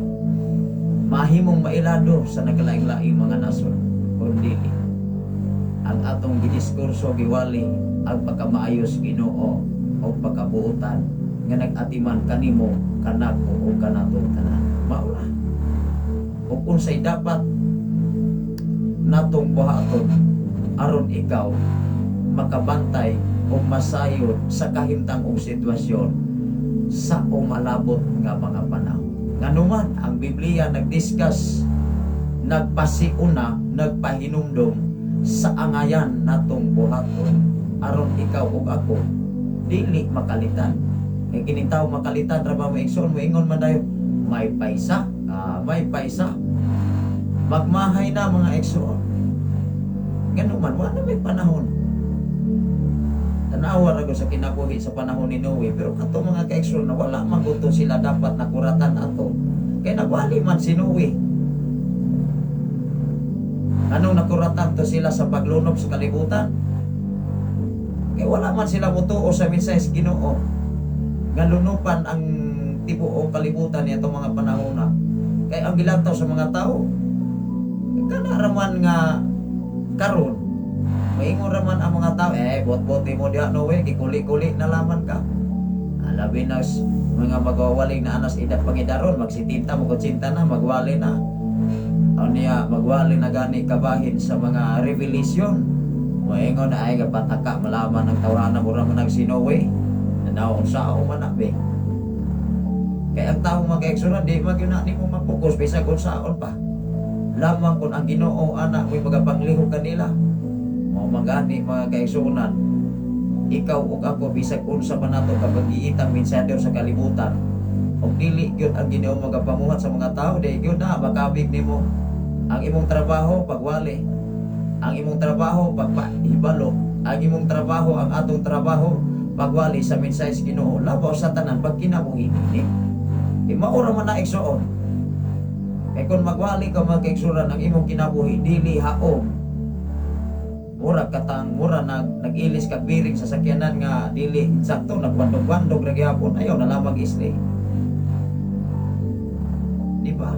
mahimong mailado sa nagkalaing-laing mga nasod, kundi ang atong gidiskurso, giwali ang pagkamaayos Ginoo o pagkabuotan nga nag-atiman kanimo, kanako o kanatong tanan. Mao ra. Unsay dapat natong buhaton aron ikaw makabantay o masayod sa kahimtang og sitwasyon sa umalabot nga mga panahon? Nganuman ang Biblia nagdiscuss, nagpasiuna, nagpahinumdom sa angayan natong buhaton aron ikaw ug ako dili makalitan. Kay kining tao makalitan ra ba, mga igsoon, moingon man dayon, may paisa, may paisa. Magmahay na, mga igsoon. Nganuman wala may panahon. Tanawa ra sa kinabuhi sa panahon ni Noe, pero kato, mga kaigsoon, na wala man gud to sila dapat nakuratan ato. Kay nagwali man si Noe. Anong nakuratan to sila sa paglunob sa kalibutan? Kay wala man sila motuo sa mensahe sa Ginoo nga lunupan ang tibuok kalibutan niya mga panahon na. Kay ang gilantaw sa mga tao, kana raman nga karon maingon raman ang mga tao, "Eh, bot-bote mo diha, Noe, gikuli-kuli na laman ka." Labi na mga magawaling na anas edad pangidaron, magsitinta, mag-80 na, magwali na. Ano niya, magwali na gani kabahin sa mga revelation. Moingon na ay pataka malaman ng tawhana, mura man nag si Noe. Nanaon sa man na be. Kaya ang tao, mga kaigsuonan, di magyuna ni mo mapokus bisag unsaon pa. Lamang kung ang Ginoo ana mo'y magapanglihok kanila. Mao magani, mga kaigsuonan, ikaw ug ako, bisag unsa pa nato kapag-iitang mensahe sa kalibutan, ug dili gyud ang Ginoo magapamuhat sa mga tao, di gyud na makabig nimo. Ang imong trabaho, pagwali. Ang imong trabaho, pagpahibalo. Ang imong trabaho, ang atong trabaho, pagwali sa mensahe sa Ginoo. Labaw sa tanan, pagkinabuhi nini. Di maura man na, igsoon. Kay kung magwali ka, mga kaigsuonan, ang imong kinabuhi dili haom. Mura katang mura nag-ilis kag bearing sa sakyanan nga dili insakto, nagwandog-wandog ra gyapon, ayaw na lamang isli. Di ba?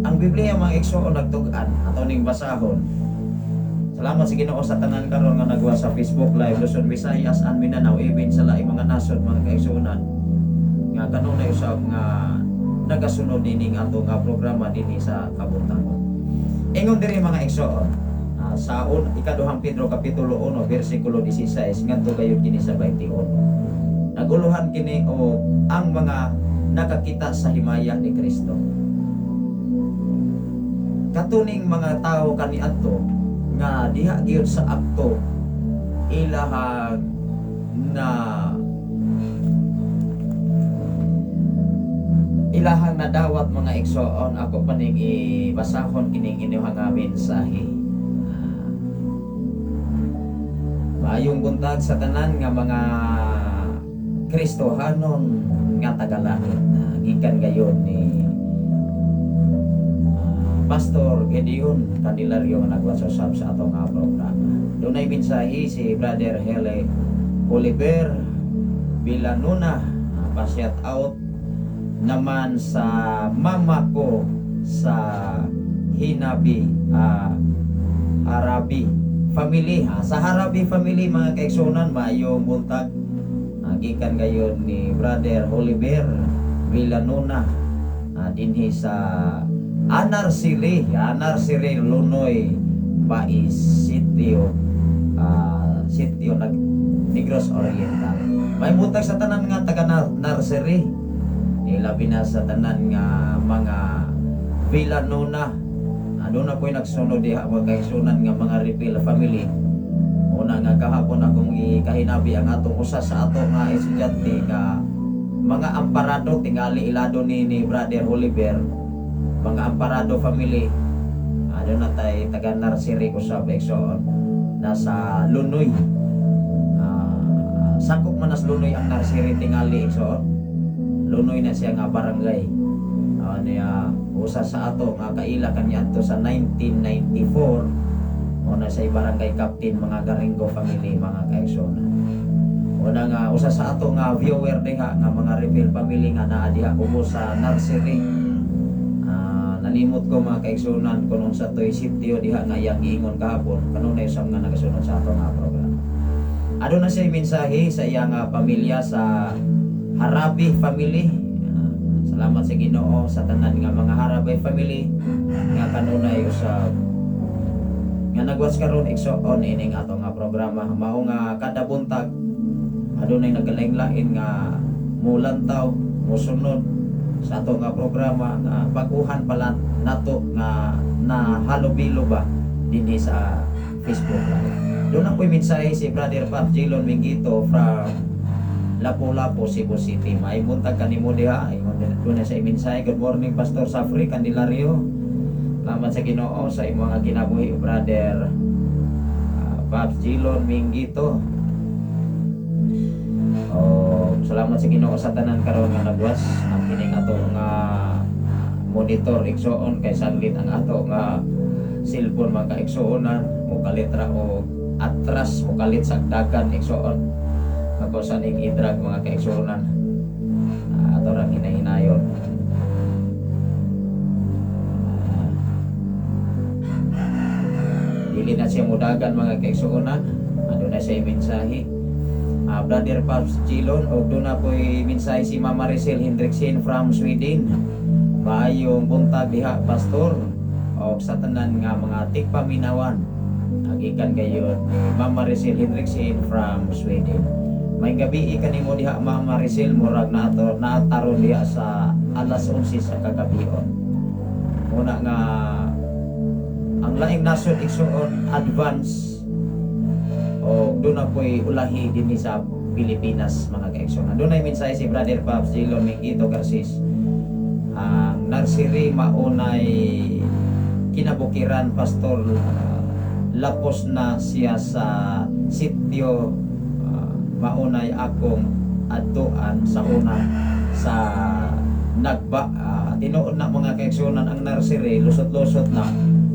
Ang Biblia, mga igsoon, nagtug-an ato ning basahon. Salamat sa Ginoo sa tanan karon nga nagwa sa Facebook Live, Luzon, Visayas and Mindanao, even sa laing mga nasod, mga kaigsuonan, nga kanunay usab nga nagasunod nining ato nga programa dinhi sa kabuntagon. Ingon diri, mga igsoon, sa ikaduhang Pedro kapitulo 1 bersikulo 16 ngadto gayud kini sa 21. Naguluhan kini o ang mga nakakita sa himaya ni Kristo. Katuning mga tao kaniadto nga diha gyud sa akto ilahang na ilahang nadawat, mga igsoon, ako pa ning ibasahon kining inyong nga mensahe. Maayong buntag sa tanan nga mga Kristohanon nga tagalangit na gikan gayon ni Pastor Gideon Candelario nga nagwasasab sa atong nga programa. Dunay mensahe si Brother Hele Oliver Villanuna. Pa-shout out naman sa mama ko sa Hinabi, Harabi family ha. Sa Harabi family, mga kaigsuonan, maayong buntag. Gikan gayon ni Brother Oliver Villanuna, dinhi sa Anar Sili, Anar Sili, Lunoy, Bais, Sitio, Sitio nag Negros Oriental. May buntag sa tanan nga taga nursery. Ilabi na sa tanan nga mga Villanuna. Doon na po'y nagsunod diha, mga kaigsuonan, nga mga Reveal family. Una nga kahapon akong ikahinabi ang atong usa sa ato nga estudyante nga mga Amparado, tingali ilado ni Brother Oliver, mga Amparado family. Doon na tay taga nursery ko sa igsoon, nasa Lunoy. Sakop man nas Lunoy ang nursery tingali, igsoon. Lunoy na siya nga barangay. Niya usa sa ato nga kaila kanya adto sa 1994 o na sa barangay captain, mga Garingo family, mga kaigsoon. Una nga usa sa ato nga viewer diha nga mga Reveal family nga naa diha kumo sa nursery. Nalimot ko, mga kaigsunan, kung unsa to'y sitio diha nga iyang giingon kahapon. Kanunay usab nga nagasunod sa ato nga programa. Aduna siya mensahe sa iyang pamilya sa Harabi family. Salamat Salamat sa Ginoo sa tanan nga mga Harabay family nga kanunay usab nga nagwatch karon, igsoon, ining ato nga programa. Mao nga kada buntag adunay nagkalain-lain nga mulantaw, musunod sa ato nga programa nga bag-uhan pala nato nga na halubilo ba dinhi sa Facebook Live. Duna po'y mensahe si Brother Pap Jilon Mingito from Lapu-Lapu, Cebu City. May buntag kanimo diha. Ingon duna sa mensahe. Good morning, Pastor Safri Candelario. Salamat sa Ginoo sa imong nga kinabuhi, Brother Paps Jilon Mingito. Oh, salamat sa Ginoo sa tanan karon nga nagwas ang kining ato nga monitor, igsoon, kay saglit ang ato nga cellphone, mga kaigsuonan, mukalit ra og atras, mukalit sa dagan, igsoon, ako sa ning idrag, mga kaigsuonan. Ato ra hinahinayon. Dili na siya mudagan, mga kaigsuonan. Aduna siya mensahe. Brother Paps Chilon, og duna po'y mensahe si Mama Maricel Hendrickson from Sweden. Maayong buntag diha, Pastor, og sa tanan nga mga tigpaminawan. Gikan kayo ni Mama Maricel Hendrickson from Sweden. May gabi kanimo diha, Mama Maricel, murag nato naataron diha sa alas 11 sa kagabion. Una nga ang laing nasod, igsuon, advance o duna po'y ulahi dinhi sa Pilipinas, mga kaigsuonan. Dunay mensahe si Brother Paps Jilon Mingito Garcis. Ang nursery maunay kinabukiran, Pastor, lapos na siya sa sitio, maunay akong adtuan sa una sa nagba. Tinuod na, mga kaigsuonan, ang nursery lusot-lusot na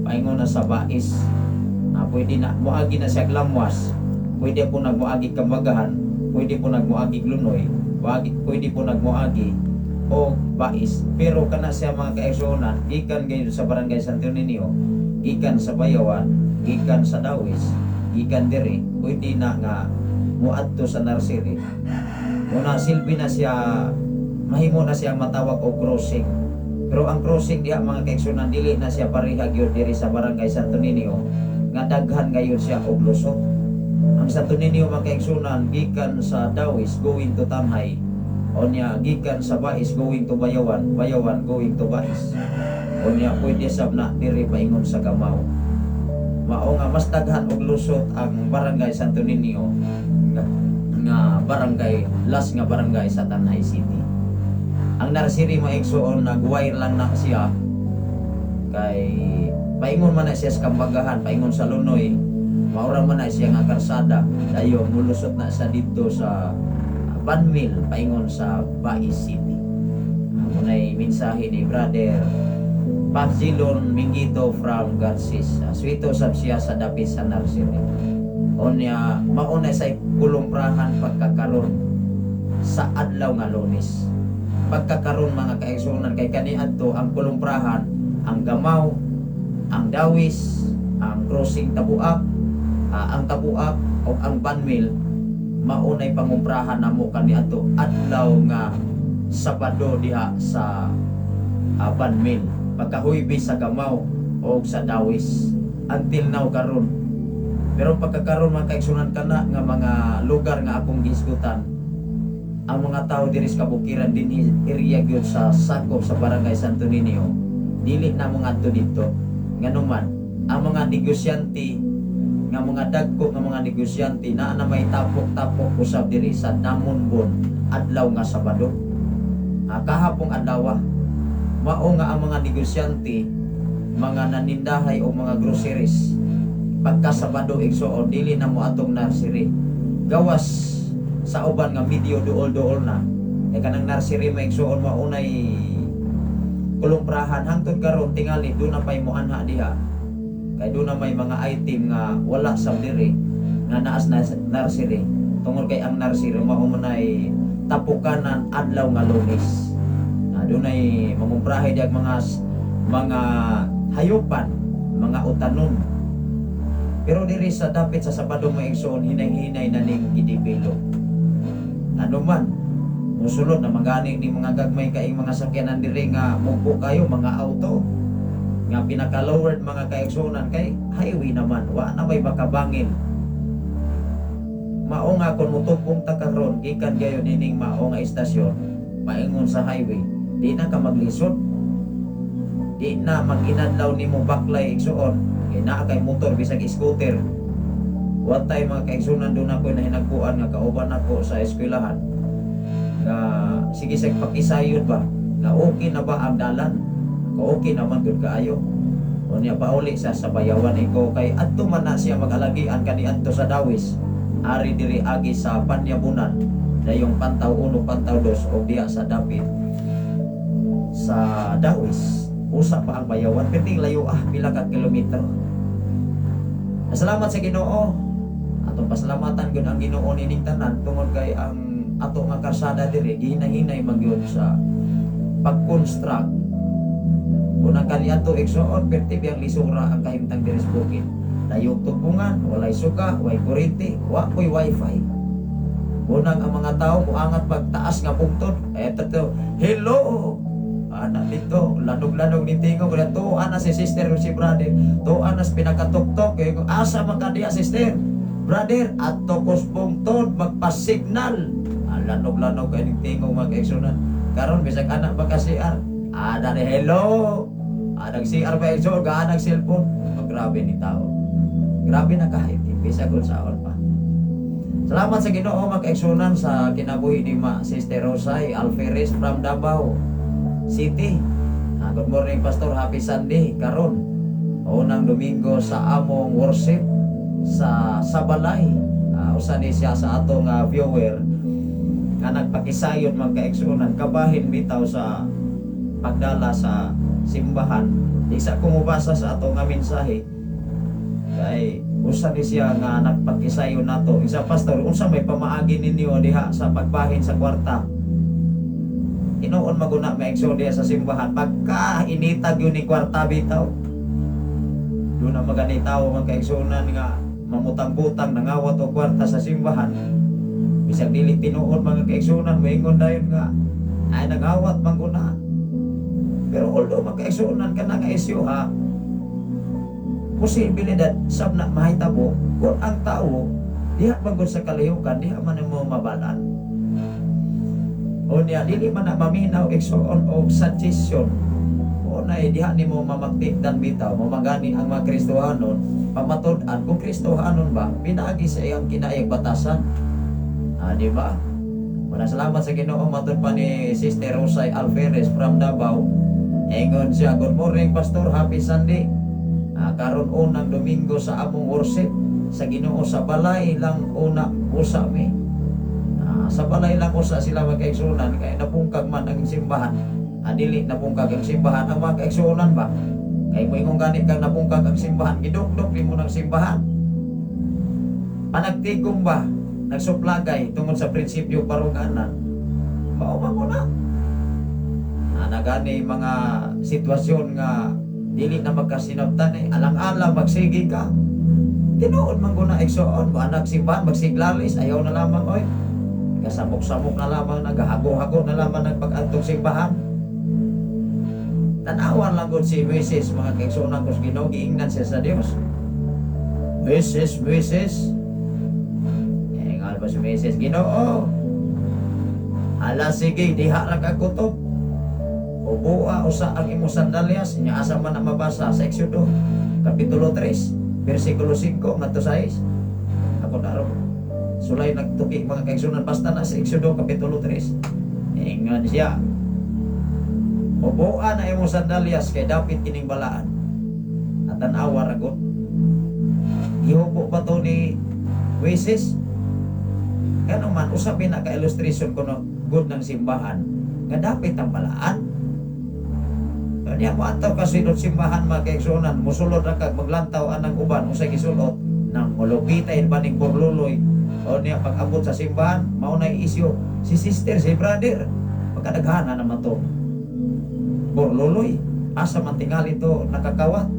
paingon na sa Bais. Pwede na moagi na siya Lamwas, pwede po nagmoagi Kambagahan, pwede po nagmoagi Lunoy, pwede po nagmoagi o Bais. Pero kana siya, mga kaigsuonan, gikan gayon sa Barangay Santo Niño, gikan sa Bayawan, gikan sa Dawis, gikan diri, pwede na nga moadto sa nursery. Una silbi na siya, mahimo na siya matawag og crossing. Pero ang crossing diha, mga kaigsuonan, dili na siya pareha gyud diri sa Barangay Santo Niño nga daghan gayon siya og lusot. Ang Santo Niño, mga kaigsuonan, gikan sa Dawis going to Tanjay, onya gikan sa Bais going to Bayawan, Bayawan going to Bais, onya pwede sab na diri paingon sa Gamao. Mao nga mas daghan og lusot ang Barangay Santo Niño nga barangay last nga barangay sa Tanjay City. Ang nursery, mga igsuon, nag-wire lang na siya kay paingon man na siya sa Kambagahan, paingon sa Lunoy, maura man na siya nga karsada, dayon mulusot na sa didto sa Banmil paingon sa Bais City. Amo nay mensahe ni Brother Pazilon Mingito from Garcis. Swito sab siya sa dapit sa nursery. Onya mauna sa kulumprahan pagkakaron sa adlaw nga Lunes. Pagkakaron, mga kaigsuonan, kay kaniadto ang kulumprahan, ang Gamaw, ang Dawis, ang crossing Tabuak, ang Tabuak o ang Banmil, maunay pangumprahan namo kaniadto adlaw nga Sabado diha sa Banmil. Pagka-Huwebes sa Gamaw o sa Dawis until now karon. Pero pagkakaron, mga kaigsuonan, kana nga mga lugar nga akong gihisgutan, ang mga tao diri sa kabukiran dinhi area gyud sa sakop sa Barangay Santo Niño, dili na mga adto didto. Nganuman ang mga negosyante nga mga dagko nga mga negosyante naa na may tapok-tapok usab diri sa Namonbon adlaw nga Sabado, kahapong adlaw. Mao nga ang mga negosyante, mga nanindahay o mga groceries, pagka Sabado, igsuon, dili na mo atong nursery gawas sa uban nga medyo duol-duol na kay kanang nursery, mga igsuon, maunay kulumprahan hangtod karon. Tingali duna pay moanha diha kay duna may mga item nga wala sa diri nga naas na nursery, tungod kay ang nursery mao man ay tapukanan adlaw nga Lunes na dunay mangumprahe diag mga hayupan, mga utanon. Pero diri sa dapit sa Sabado, mga igsoon, hinay-hinay na ning gidevelop. Ano man. Musulod na magani ni mga gagmay kaing mga sakyanan diri nga muko kayo mga auto nga pinaka-lowered, mga kaigsunan, kay highway naman, wa na may makabangin. Mao nga kung mutugpong ta karon gikan gayon ining mao nga istasyon paingon sa highway, di na ka maglisod, di na mag-inadlaw nimo baklay, igsuon, kay naa kay motor bisag scooter. Wa tay, mga kaigsunan, doon ako nahinagpuan nga kauban ako sa eskwelahan nga sige sa pakisayod ba nga okay na ba ang dalan. Ka okay naman gud kaayo. Unya pauli sa bayawan ko kay adto man na siya mag-alagian kaniadto sa Dawis, ari diri agi sa Panyabunan, dayong Pantaw 1, Pantaw 2 og diha sa dapit sa Dawis. Usa pa ang bayawan, perting layo ah, pila ka kilometro. Salamat sa Ginoo. Atong pasalamatan gyud ang Ginoo nining tanan tungod kay ang ato nga karsada diri gihinahinay man gyud sa pag-construct. Kung ang kaniadto, igsoon, perti biyang lisura ang kahimtang diri sa bukid. Dayog tugpungan, walay suga, walay kuryente, wa po'y wifi. Unang ang mga tao muangat pagtaas nga bungtod. Eto to, hello! Ana dito, lanog-lanog ni tingog. Kaya to, ana si sister o si brother. To, ana sa pinakatuktok. Kaya kung asa man ka diya, sister? Brother, ato kos bungtod, magpasignal. Ah, lanog-lanog kay ning tingog, mga kaigsunan. Karon bisag anak pa ka CR. Ana ni hello. Anag CR pa, igsoon, gaanag cellphone. Oh, grabe ni tao. Grabe na kahit bisag unsaon pa. Salamat sa Ginoo, mga kaigsunan, sa kinabuhi ni Ma Sister Rosay Alferez from Davao City. Ah, good morning, Pastor, happy Sunday karon. Unang Domingo sa among worship sa balay. Ah, usa ni siya sa atong viewer nga nagpakisayon, mga kaigsunan, kabahin bitaw sa pagdala sa simbahan. Di sa kumubasa sa atong nga mensahe kay usa ni siya nga nagpakisayon nato. Isa, "Pastor, unsa may pamaagi ninyo diha sa pagbahin sa kwarta?" Tinuon maguna may diha sa simbahan, pagka initag yun ni kwarta bitaw, doon na magani tao, mga kaigsunan, nga mamutang-butang, nangawat og kwarta sa simbahan bisag dili tinuod, mga kaigsunan. Moingon dayon nga ay nangawat man guna. Pero although, mga kaigsunan, kana nga isyu ha, posibilidad sab na mahitabo kung ang tao diha man gud sa kalihukan, diha man mo mabalan. Unya dili man na maminaw, igsoon, og suggestion o na diha nimo mamaktikdan bitaw. Mamagani ang mga Kristohanon pamatud-an kung Kristohanon ba pinaagi sa iyang kinaayag batasan, ah, di ba? Wala, salamat sa Ginoo. Matud pa ni Sister Rosay Alferez from Davao. Ingon siya, "Good morning, Pastor, happy Sunday. Ah, karon unang Domingo sa among worship sa Ginoo sa balay lang una usa mi." Ah, sa balay lang usa sila, mga kaigsunan, kay napungkag man ang simbahan. Ah, dili napungkag ang simbahan ang mga kaigsunan ba? Kay moingon gani kang napungkag ang simbahan, gidukdok nimo ng simbahan. Panagtigom ba? Nagsuplagay tungod sa prinsipyo baruganan. Mao man ko na. Ah, nagani mga sitwasyon nga dili na magkasinabtan eh. Alang-alang magsige ka. Tinuod man ko na, igsoon, mo anak simbahan magsiglalis, ayaw na lamang oy. Kasamok-samok na lamang, nagahago-hago na lamang nagpag-antong simbahan. Tanawan lang gud si Moises, mga kaigsuonan ko sa Ginoo, giingnan siya sa Dios. "Moises, Moises." Eh, nga ba si Moises, "Ginoo." "Ala sige, diha ra ka kutob. Uboa usa ang imong sandalyas." Nya asa man na mabasa sa Exodo kapitulo 3 versikulo 5 ngadto 6. Ako na ro. Sulay nagtuki, mga kaigsunan, basta na sa Exodo kapitulo 3. Ingon siya, "Uboa na imong sandalyas kay dapit kining balaan." At tan-awa ra gud. Gihubo ba to ni Moises? Kano man usapin na ka illustration kuno good ng simbahan nga dapit ang balaan. Kanya mo antaw kasi sulod simbahan, mga kaigsunan, musulod ra kag maglantaw anang uban unsay gisulot nang mulupitay ba ning burluloy. O niya pag abot sa simbahan, mao na isyu si sister, si brother, pagkadaghana naman to burluloy, asa man tingali to nakakawat.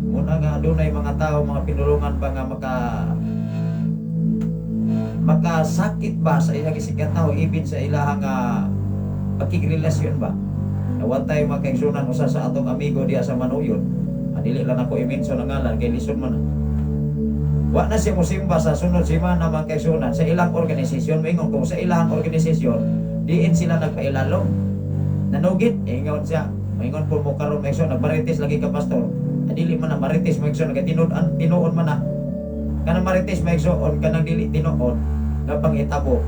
Muna nga dunay mga tao, mga pinulungan ba nga maka Makasakit ba sa ilang isigkatawo even sa ilahang pakigrelasyon ba. Na one time, mga kaigsunan, usa sa atong amigo diha sa Manuyon, dili lang ako i-mention ang ngalan kay lisod man. Wa na siya mosimba sa sunod semana, mga kaigsunan, sa ilang organisasyon. Moingon ko sa ilang organisasyon, diin sila nagpailalom. Nanugit, ingon siya. Moingon po mo karon, mga igsoon, nagmarites lagi ka, pastor. Dili man na marites, mga igsoon, kay tinud-an tinuod man na. Kanang marites, mga igsoon, kanang dili tinuod nga pangitabo.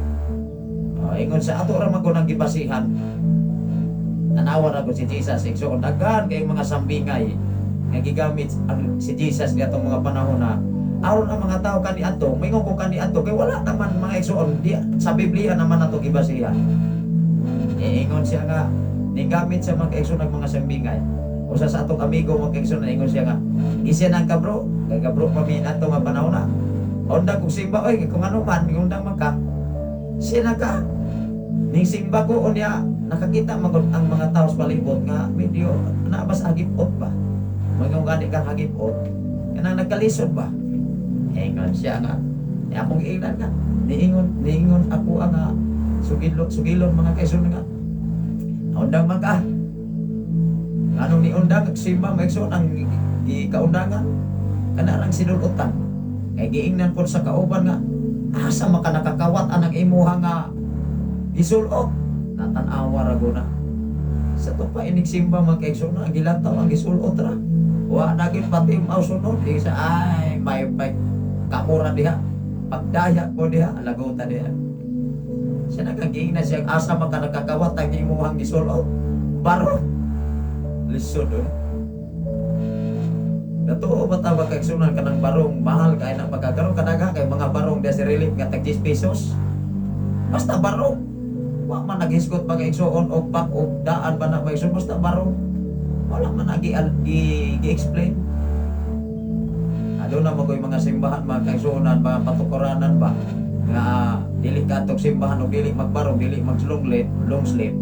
Ingon sa ato ra man ko nang gibasihan. Tanawa ra ko si Jesus, igsoon, daghan kay mga sambingay nga gigamit ang si Jesus gatong mga panahon na aron ang mga tao kaniadto, moingon ko kaniadto kay wala naman, mga igsoon, di, sa Biblia naman nato gibasihan. Eh, ingon siya nga nigamit sa mga igsoon ng mga sambingay. Usa sa atong amigo, mga igsoon, ingon siya nga gisyan ang kabro, kay kabro pa mi ato nga panahon na. Undang kung simba oy, kung ano man, undang man ka. Siya na ka. Ning simba ko unya nakakita magod ang mga tao sa palibot nga medyo naa ba sa hagipot ba. Mga gani kang hagipot kanang nagkalisod ba. Ingon siya nga eh, akong giingnan nga niingon niingon ako ang sugilon sugilon, mga kaigsoon, nga undang man ka. Anong niundang simba, mga igsoon, ang gikaundangan kana rang sinulutan kay giingnan pod sa kauban nga asa maka nakakawat anang imuha nga gisulot. Natan-awa ra guna sa to pa inig simba, mga kaigsoon, ang gilantaw ang gisulot ra, wa naging pati mau sunod. Di sa ay may kamura diha, pagdaya ko diha, lagota diha. Siya nakagiingnan siya asa man ka nakakawat ang imuhang gisulot baro. Lisod eh. Natuo ba ta, mga kaigsunan, kanang barong mahal kay na pagkakaroon kadaga kay mga barong diya sa relief nga tag 10 pesos. Basta barong. Wa man naghisgot, mga igsoon, og back og daan ba na, mga igsoon, basta barong. Wala man nagi gi, gi-explain. Aduna man koy mga simbahan, mga kaigsuonan, mga patukuranan ba nga dili kadtog simbahan og dili magbarong, dili mag long sleeve, long sleeve.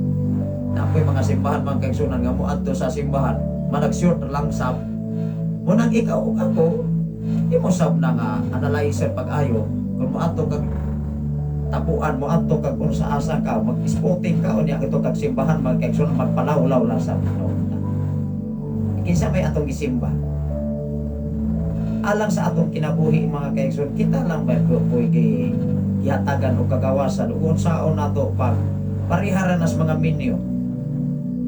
Napoy mga simbahan, mga kaigsuonan, nga moadto sa simbahan, manag short lang sab. Munang ikaw ug ako, imo sab na nga analyzer pag-ayo kung moadto kag tapuan, moadto kag kung sa asa ka mag-sporting ka unya ito kag simbahan, mga kaigsuonan, magpalawlaw lang sa Ginoo. Kinsa may atong gisimba? Alang sa atong kinabuhi, mga kaigsoon, kita lang ba ko kay gihatagan og kagawasan ug unsaon nato pag parihara nas mga minyo.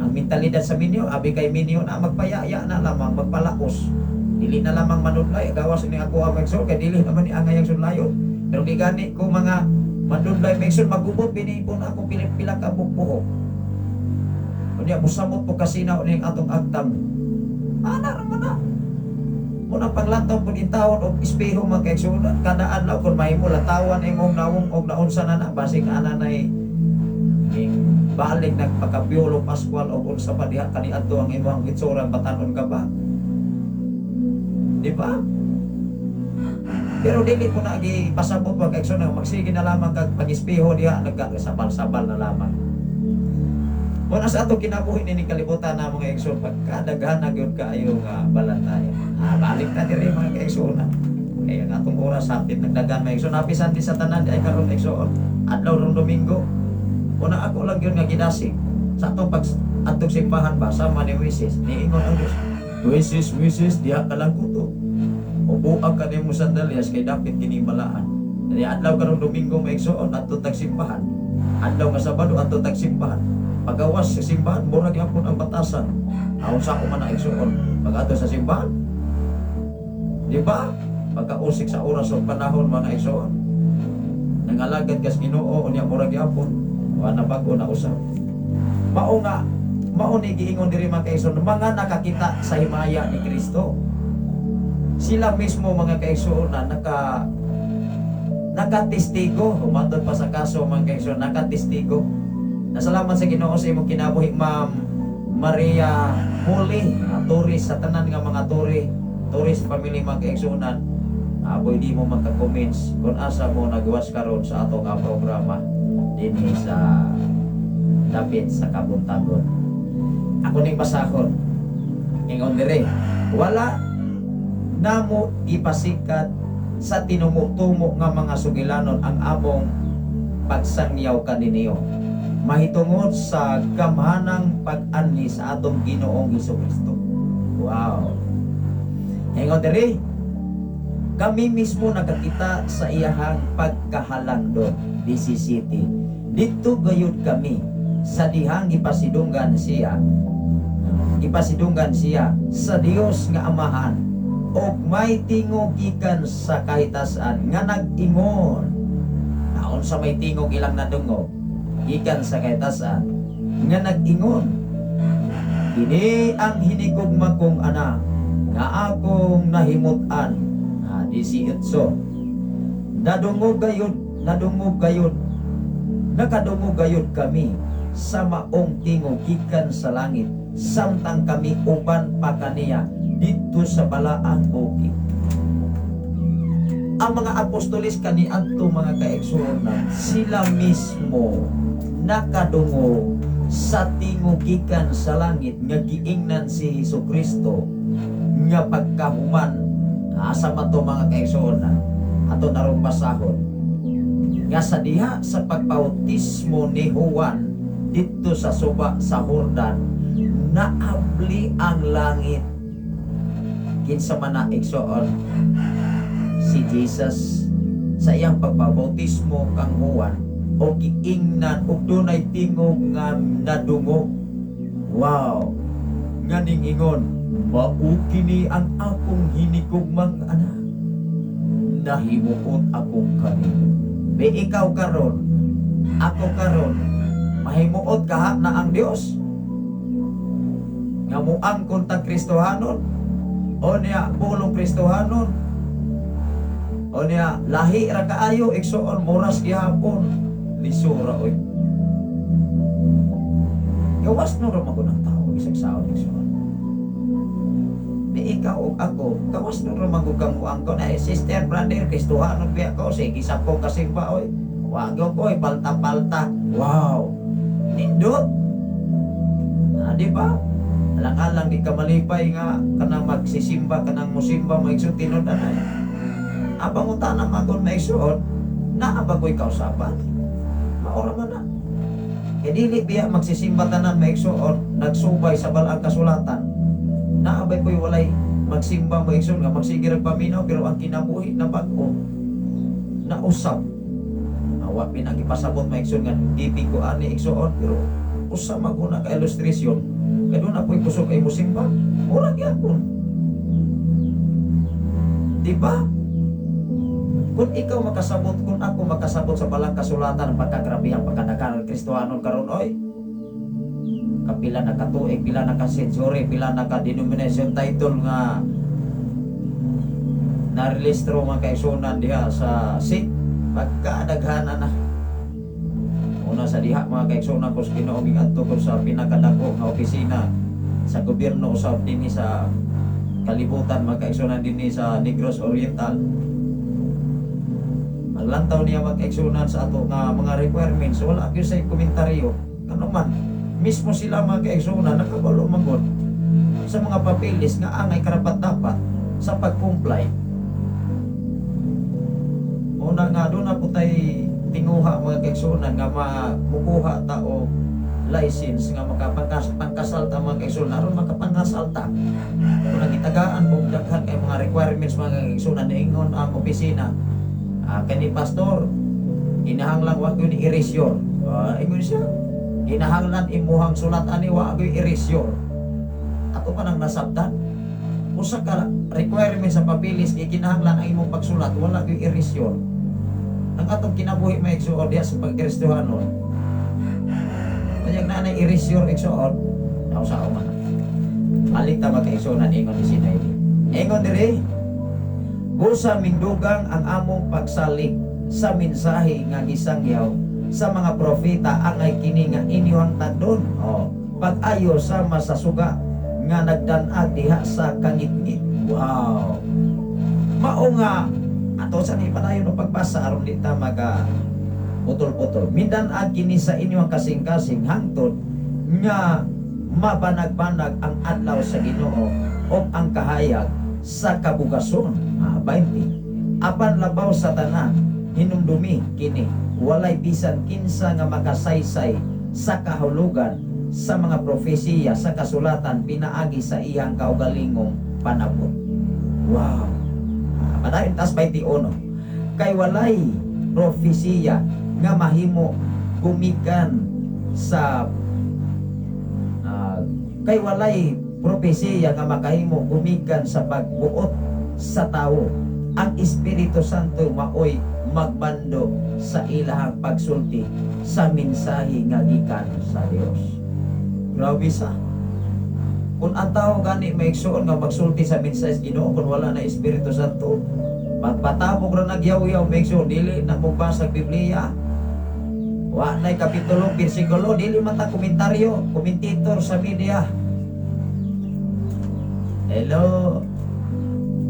Ang mentalidad sa minyo, abi kay minyo na magpayaya na lamang, magpalaos. Dili na lamang manudlay, gawas ni ako ang igsoon kay dili naman ni angay ang sudlayon. Pero di gani ko mga manudlay, mga igsoon, magubot binipon ako pila, pila ka buhok. Unya musamot po kasina uning atong agtam. Ana ra man na. Muna panglantaw pud intawon og espeho, mga kaigsuonan, kada adlaw kung mahimo latawan imong nawong og naunsa na na basig ana nay ning balik nagpaka Piolo Pascual og unsa pa diha kaniadto ang imong itsura, batanon ka pa. Di ba? Pero dili ko na gipasabot, mga kaigsuonan, magsige na lamang kag pag-espeho diha nagkasabal-sabal na lamang. Muna sa ato kinabuhi ni kalibutan na, mga igsoon, pagkadaghan na gyud kaayo nga balantaya. Balik na diri, mga kaigsoon. Kaya ang atong oras hapit nagdagan, mga igsoon. Happy Sunday sa tanan ay karon, igsoon. Adlaw rong Domingo. Una ako lang gyud nga gidasig sa atong pag atong simbahan ba sama ni Mrs. Niingon ang Diyos. "Mrs., Mrs., diha ka lang kuto. Ubuag ka nimo sandalyas kay dapit kini balaan." Dali adlaw karong Domingo, mga igsoon, adto tag simbahan. Adlaw nga Sabado, adto tag simbahan. Pagawas sa simbahan, murag yapon ang batasan. Aon sa ako man na, igsoon, pag-adto sa simbahan. Di ba? Pagkausik sa oras o panahon, mga igsoon. Nangalagad kas Ginoo unya murag yapon. Wa na bago na usab. Mao nga mao ni giingon diri, mga kaigsoon, mga nakakita sa himaya ni Kristo. Sila mismo, mga kaigsoon, na nakatestigo, humatod pa sa kaso, mga kaigsoon, nakatestigo. Nasalamat sa Ginoo sa imong kinabuhi, Ma'am Maria Muli, tourist sa tanan nga mga tourist family, mga kaigsuonan. Aboy di mo magka-comments kung asa mo nagwas karon sa atong programa dinhi sa dapit sa kabuntagon. Ako ning basahon. Ingon dire, wala namo ipasikat Sa tinumo-tumo nga mga sugilanon ang among pagsangyaw kaninyo mahitungod sa gamhanang pag-anhi sa atong Ginoong Hesukristo. Wow. Ingon diri, kami mismo nakakita sa iyahang pagkahalangdon, DCCT. Dito gayud kami sa dihang gipasidunggan siya sa Dios nga Amahan og may tingog gikan sa kahitasan nga nag-ingon. Naon sa may tingog ilang nadungog gikan sa kahitasan nga nag-ingon, "Kini ang hinigugma kong anak nga akong nahimut-an." 18. Nadungog gayud nakadungog gayud kami sa maong tingog gikan sa langit samtang kami uban pa kaniya didto sa balaang bukid. Ang mga apostoles kaniadto, mga kaigsuonan, sila mismo nakadungog sa tingog gikan sa langit nga giingnan si Hesus Kristo nga pagkahuman. Asa man to, mga kaigsuonan? Ato narong basahon nga sa diha sa pagpautismo ni Juan didto sa suba sa Jordan, naabli ang langit. Kinsa man na, igsoon? Si Jesus sa iyang pagpabautismo kang Juan o giingnan og dunay tingog nga nadungog, wow, nga ningingon, "Mao kini ang akong hinigugmang anak, nahimuot ako kanino." Be ikaw karon, ako karon, mahimuot kaha na ang Dios nga muangkon tag Kristohanon o niya pulong Kristohanon o niya lahi ra kaayo, igsoon, moras gihapon, lisura oy. Gawas no ra man ng tao bisag saon, igsoon. Di ikaw ug ako, gawas no ra man gud kang muangkon ay sister, brother, Kristohanon biya ko, sige sa kong kasimba oy. Wa gyud ko oy palta-palta. Wow. Nindot. Ah, di ba? Alang-alang di ka malipay nga kanang magsisimba, kanang musimba, maigsoon, tinud anay. Abang utana man maigsoon, naa ba ko'y kausaban? Maura man na. Kay dili biya magsisimba tanan, maigsoon, nagsubay sa balaang kasulatan. Naa bay ko'y walay magsimba, maigsoon, nga magsige rag paminaw pero ang kinabuhi na bag-o nausab. Awa pinagipasabot, maigsoon, nga gibi ko ani, igsoon, pero usa maguna ka illustration kay doon na po'y kusog ay musimba, mura gyapon. Di ba? Kung ikaw makasabot, kung ako makasabot sa balang kasulatan, pagkagrabe ang pagkadakaran Kristohanon karon oy. Kapila na katuig, pila na ka century, pila na ka denomination title nga narelistro, mga kaigsunan, diha sa SIC, pagkadaghanan na. Una sa diha, mga kaigsunan ko sa Ginoo, giadto ko sa pinakadako nga opisina sa gobyerno usab dinhi sa kalibutan, mga kaigsunan, dinhi sa Negros Oriental. Maglantaw niya, mga kaigsunan, sa ato nga mga requirements, wala gyud sa komentaryo. Kano man mismo sila, mga kaigsunan, nakabalo man gud sa mga papeles nga angay karapat dapat sa pag-comply. Una nga doon na po tay tinguha, mga kaigsunan, nga mamukuha ta og license nga makapangkas pangkasal ta, mga kaigsunan, aron makapangkasal ta. Kung nagitagaan og daghan kay mga requirements, mga kaigsunan, niingon ang opisina, kani pastor, kinahanglan wa gyud ni erasure. Ingon siya, kinahanglan imuhang sulat ani wa gyud erasure. Ato pa nang nasabtan usa ka requirement sa papilis, kinahanglan ang imong pagsulat wala gyud erasure. Ang atong kinabuhi, may igsuon, diha sa pagkristohanon, kanya na na erasure, igsuon, nausa man. Balik ta, mga kaigsuonan, ingon ni Sinay. Ingon diri, busa mindugang ang among pagsalig sa mensahe nga gisangyaw sa mga propeta angay kini nga inyong tagdon. Oh, pag-ayo sama sa suga nga nagdanag diha sa kangitngit. Wow. Mao nga ato sa ni padayon og pagbasa aron di ta maga putol-putol. Mindanag kini sa inyong kasing-kasing hangtod nga mabanag-banag ang adlaw sa Ginoo o ang kahayag sa kabugason. 20. Apan labaw sa tanan, hinumdumi kini, walay bisan kinsa nga makasaysay sa kahulugan sa mga propesiya sa kasulatan pinaagi sa iyang kaugalingong panabot. Wow. Padayon tas 21. Kay walay propesiya nga mahimo gumikan sa kay walay propesiya nga makahimo gumikan sa pagbuot sa tawo. Ang Espiritu Santo maoy magmando sa ilahang pagsulti sa mensahe nga gikan sa Dios. Grabe sa. Kung ang tao gani may igsuon nga magsulti sa mensahe sa Ginoo kung wala na Espiritu Santo, magpatabok ra nagyaw-yaw, may igsuon dili na mobasa Biblia. Wa na'y kapitulo, bersikulo, dili man ta komentaryo, komentator sa media. Hello.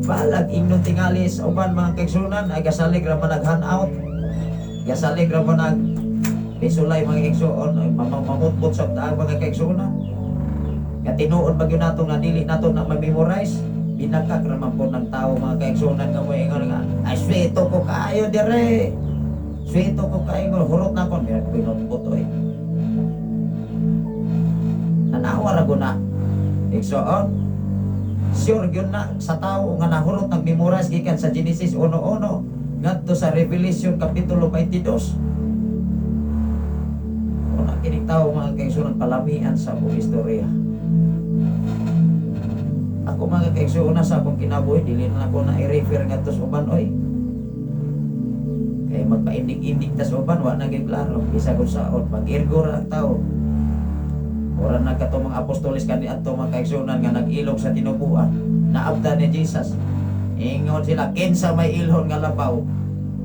Balag ingnon tingali sa uban, mga kaigsunan, ay gasalig ra man nag-handout. Gasalig ra man nag bisulay, mga kaigsuon, ay mamutbot sa taag, mga kaigsunan. Nga tinuod ba gyud nato nga dili nato na ma-memorize? Binakak ra man po ng tao, mga kaigsunan, nga mo ingon nga ay sweto ko kaayo dire. Sweto ko kaayo, hurot na kon meron pinutbot oy. Tanawa ra guna. Igsoon, sure gyud na sa tao nga nahurot nag-memorize gikan sa Genesis 1:1 ngadto sa Revelation kapitulo 22. Una kining tao, mga kaigsunan, palamian sa buong istorya. Ako, mga kaigsunan, sa akong kinabuhi dili na ako na i-refer ngadto sa uban oy. Kay magpaindig-indig ta sa uban, wa na gyud klaro bisag unsaon, mag-irgo ra ang tao. Ora na kato mga apostoles kani adto, mga kaigsunan, nga nag-ilog sa tinubuan. Naabdan ni Jesus. Ingon sila, "Kinsa may ilhon nga labaw?"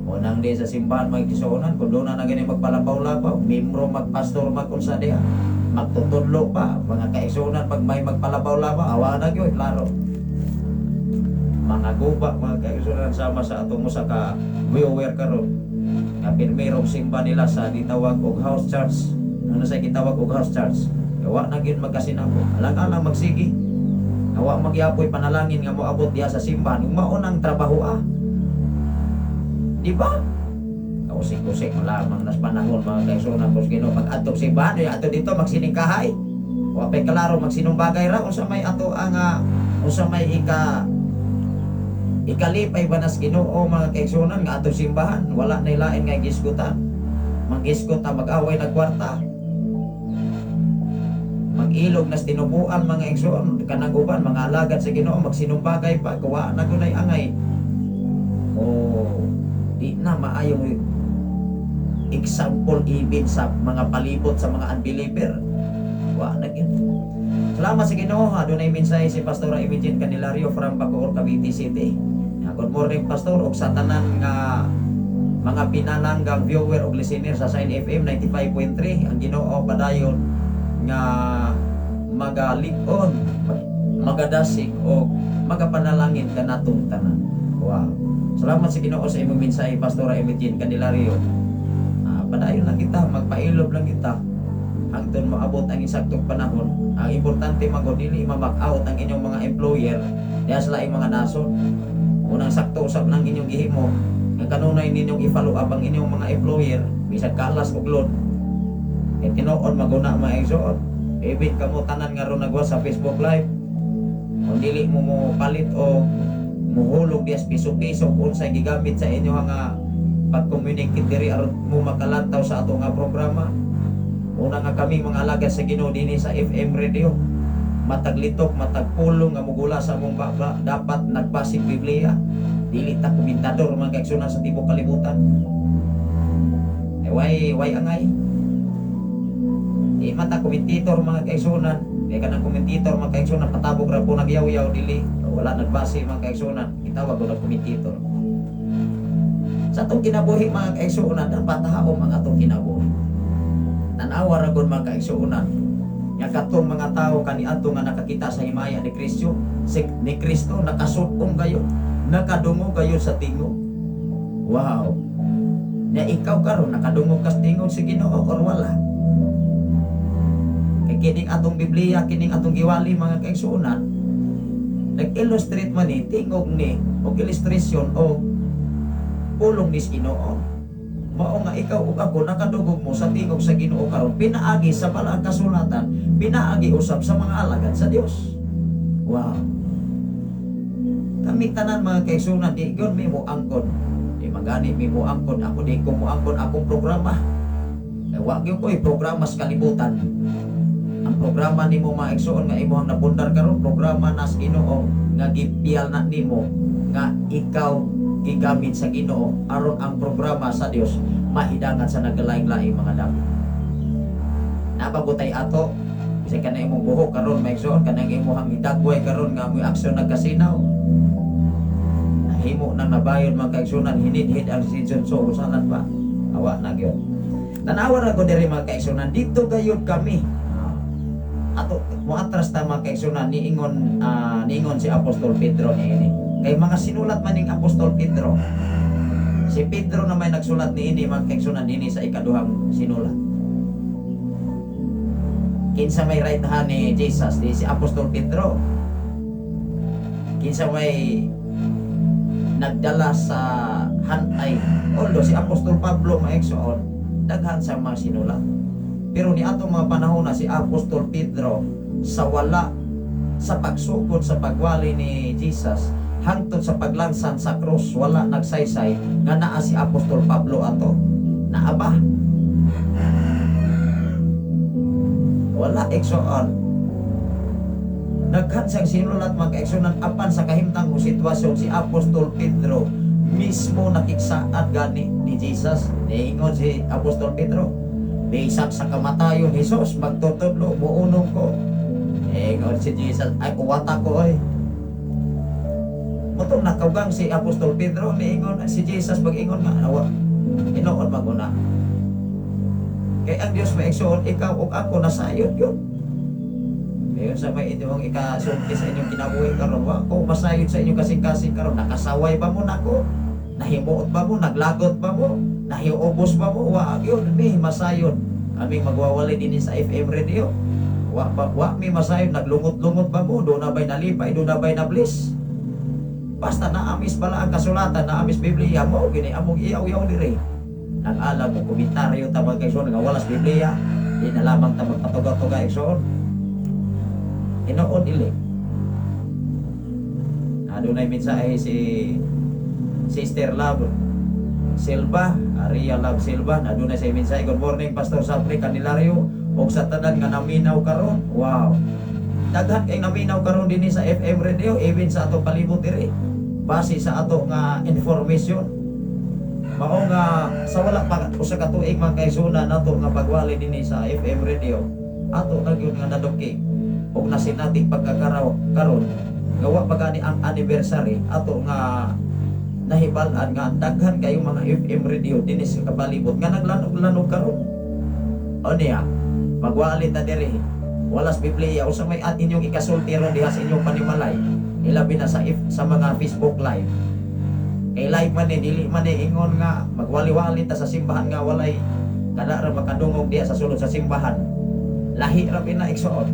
Unang di sa simbahan, mga kaigsunan, kung doon na gani magpalabaw-labaw, membro, magpastor, magunsa diha. Magtutudlo pa, mga kaigsunan, pag may magpalabaw-labaw, awa na gyud, klaro. Mga guba, mga kaigsunan, sama sa atong usa ka viewer karon. Nga pirmirong simba nila sa gitawag og house church. Ano sa gitawag og house church? Wa na gyud magkasinabo. Alang-alang magsigi. Wa magyapoy panalangin nga moabot diha sa simbahan. Ug mao nang trabaho ah. Di ba? Kausik-usik mo lamang nas panahon, mga kaigsunan ko sa Ginoo, pag adtong simbahan ato dito magsiningkahay. Wa pay klaro, magsinumbagay ra unsa may ato ang unsa may ikalipay ba nas Ginoo, mga kaigsunan, nga atong simbahan wala na lain nga gisgutan. Manggisgot ta mag-away nagkwarta. Mag-ilog nas tinubuan, mga igsoon, kanang uban mga alagad sa Ginoo magsinumbagay pa kuwa na gunay angay. Oh, di na maayong example even sa mga palibot, sa mga unbeliever. Wa na gyud. Salamat sa Ginoo, adunay mensahe si Pastor Imagine Candelario from Bacoor, Cavite City. Good morning, Pastor, ug sa tanan nga mga pinalanggang viewer ug listener sa Sign FM 95.3. Ang Ginoo padayon nga magalig-on, magadasig o magapanalangin kanatong tanan. Wow. Salamat sa Ginoo sa imong mensahe, Pastora Imogene Candelario. Padayon lang kita, magpailob lang kita hangtod maabot ang insaktong panahon. Ang importante magod dili ma-back out ang inyong mga employer diha sa laing mga nasod. Unang sakto usab ng inyong gihimo nga kanunay ninyong i-follow up ang inyong mga employer bisag kalas og load. Eh tinuod maguna, mga igsoon. Even kamo tanan nga ron nagwa sa Facebook Live, kung dili mo mo palit o muhulog dias piso-piso kung unsay gigamit sa inyo nga pag-communicate diri aron mo makalantaw sa ato nga programa. Una nga kami mga alagad sa Ginoo dinhi sa FM radio, matag litok, matag pulong nga mugula sa among baba, dapat nagbasig Biblia. Dili ta komentador, mga kaigsunan, sa tibok kalibutan. Eh way way angay. Di man ta komentator, mga kaigsunan. Di ka ng komentator, mga kaigsunan, patabok ra po nagyaw-yaw, dili wala nagbase, mga kaigsunan, gitawag og komentator. Sa atong kinabuhi, mga kaigsunan, dapat haom ang atong kinabuhi. Tanawa ra gud, mga kaigsunan, nga katong mga tawo kaniadto nga nakakita sa himaya ni Kristo, si, ni Kristo nakasud-ong gayon, nakadungog gayon sa tingog. Wow. Nya ikaw karon, nakadungog ka sa tingog sa Ginoo or wala? Kay kining atong Biblia, kining atong giwali, mga kaigsuonan, nag-illustrate man ni tingog ni og illustration og Pulong nis Ginoo. Mao nga ikaw ug ako nakadungog mo sa tingog sa Ginoo karon pinaagi sa balaang kasulatan, pinaagi usab sa mga alagad sa Dios. Wow. Kami tanan, mga kaigsunan, di gyud mi mo angkon. Di magani mi mo angkon, ako di ko mo angkon akong programa. Eh, wa gyud ko'y programa sa kalibutan. Ang programa nimo, mga igsoon, nga imong napundar karon, programa nas Ginoo nga gipiyal na nimo nga ikaw gigamit sa Ginoo aron ang programa sa Dios mahidangan sa naglaing-laing mga dami. Nabagutay ato bisag kana imong buhok karon, mga igsoon, kanang imong hidagway karon nga mo'y aksyon nagkasinaw. Nahimo nang nabayon, mga kaigsunan, hinidhid ang season, so usalan pa. Awa na gyud. Tanawa ra ko diri, mga kaigsunan, dito gayud kami. Ato moatras ta, mga kaigsunan, niingon si Apostol Pedro niini. Kay mga sinulat man ning Apostol Pedro. Si Pedro na may nagsulat niini, mga kaigsunan, dinhi sa ikaduhang sinulat. Kinsa may right hand ni Jesus? Di si Apostol Pedro. Kinsa may nagdala sa hanay? Although si Apostol Pablo, mga igsoon, daghan sa mga sinulat. Pero ni atong mga panahon na si Apostol Pedro, sa wala sa pagsugod sa pagwali ni Jesus hangtod sa paglansan sa krus, wala nagsaysay nga naa si Apostol Pablo ato. Naa ba? Wala, igsoon. Daghan siyang sinulat, mga kaigsunan, apan sa kahimtang o sitwasyon, si Apostol Pedro mismo nakigsaad gani ni Jesus. Niingon si Apostol Pedro, "Bisan sa kamatayon, Jesus, magtutudlo, muunong ko." Ingon si Jesus, "Ay, kuwata ko oy." Mutong nakaugang si Apostol Pedro, niingon si Jesus, pag-ingon nga, awa, inoon maguna. Kay ang Diyos, mga igsoon, ikaw ug ako nasayod yun. Ngayon sa may inyong ikasulti sa inyong kinabuhi karon, wa ko masayod sa inyong kasing-kasing karon. Nakasaway ba mo nako? Nahimuot ba mo? Naglagot ba mo? Nahiubos ba mo? Wa gyud mi masayod. Kami magwawali din sa FM radio. Wa ba, wa mi masayod. Naglungot-lungot ba mo? Doon na ba'y nalipay? Doon na ba'y nablis? Basta naamis bala ang kasulatan, naamis Biblia mo, gini among iyaw-iyaw diri. Nag-alam mo, komentaryo ta, mga kaigsoon, nga walas Biblia, di na lamang ta magpatuga-tuga, igsoon. Tinuod dili. Adunay mensahe si Sister Love Silva, Aria Love Silva, adunay sa mensahe, "Good morning, Pastor Sapri Candelario ug sa tanan nga naminaw karon." Wow. Daghan kay naminaw karon dinhi sa FM radio, even sa atong palibot diri. Base sa ato nga information. Mao nga sa wala pa usa ka tuig, mga kaigsunan, nato nga pagwali dinhi sa FM radio, ato na gyud nga naduki ug nasinati pagkakaraw karon nga wa pa gani ang anniversary, ato nga nahibal-an nga daghan kayo mga FM radio dinhi sa kapalibot nga naglanog-lanog karon. O niya, magwali ta diri, walas Biblia, usa may at inyong ikasulti ron diha sa inyong panimalay, ilabi na sa mga Facebook Live. Kay live man eh, dili man eh ingon nga magwali-wali ta sa simbahan nga walay kada ra makadungog diha sa sulod sa simbahan. Lahi ra pina, igsoon.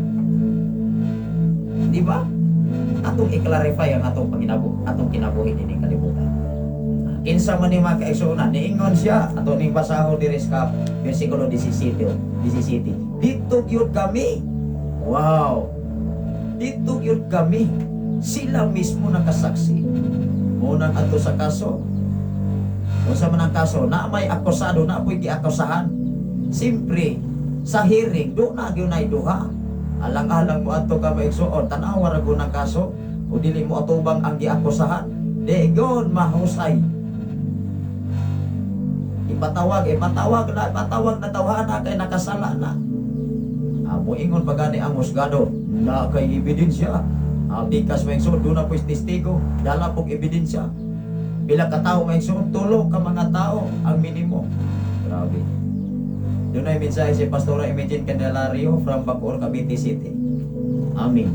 Di ba? Atong i-clarify ang atong panginabo, atong kinabuhi dinhi kalibutan. Kinsa man ni, mga kaigsuonan, niingon siya, ato ning basahon diri sa versikulo 17, 17. "Dito gyud kami." Wow. "Dito gyud kami." Sila mismo nakasaksi. Munang ato sa kaso. Unsa man ang kaso, na may akusado, na po'y giakusahan. Siyempre, sa hearing, do na gyud nay duha. Alang-alang mo ato ka, maigsuon, tanawa ra gud ang kaso, o dili mo atubang ang giakusahan, di gyud mahusay. Ipatawag, ipatawag na, ipatawag na tawhana kay nakasala na. Moingon pa gani ang husgado, na kay ebidensya. Bikas, maigsoon, doon na po'y testigo, dala pong ebidensya. Pila ka tao, maigsoon? Tulo ka mga tao ang minimo. Grabe. Doon ay mensahe si Pastora Imagine Candelario from Bacoor, Cavite City. Amen.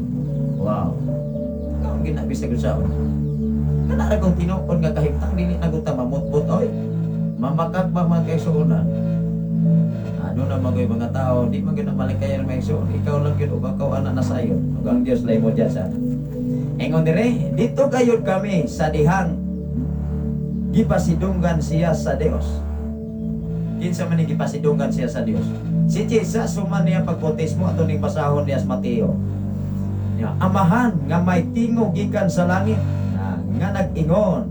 Wow. Kaon ginabis sa saon. Kana ra kung tinuod nga kahimtang, dili na gud ta mamutbot oy. Mamakak ba, mga kaigsuonan? Ano na magoy mga tao, di man gyud na malikayan, mga igsoon. Ikaw lang gyud ug ako ana na sayon. Ug ang Dios lay mo dyan sa. Ingon dire, "Dito gayud kami sa dihang Gipasidunggan siya sa Dios. Kinsa man ni gipasidunggan siya sa Dios? Si Jesus, human niya pagbautismo, ato ning basahon niya sa Mateo. Ya, Amahan nga may tingog gikan sa langit na, nga nag-ingon,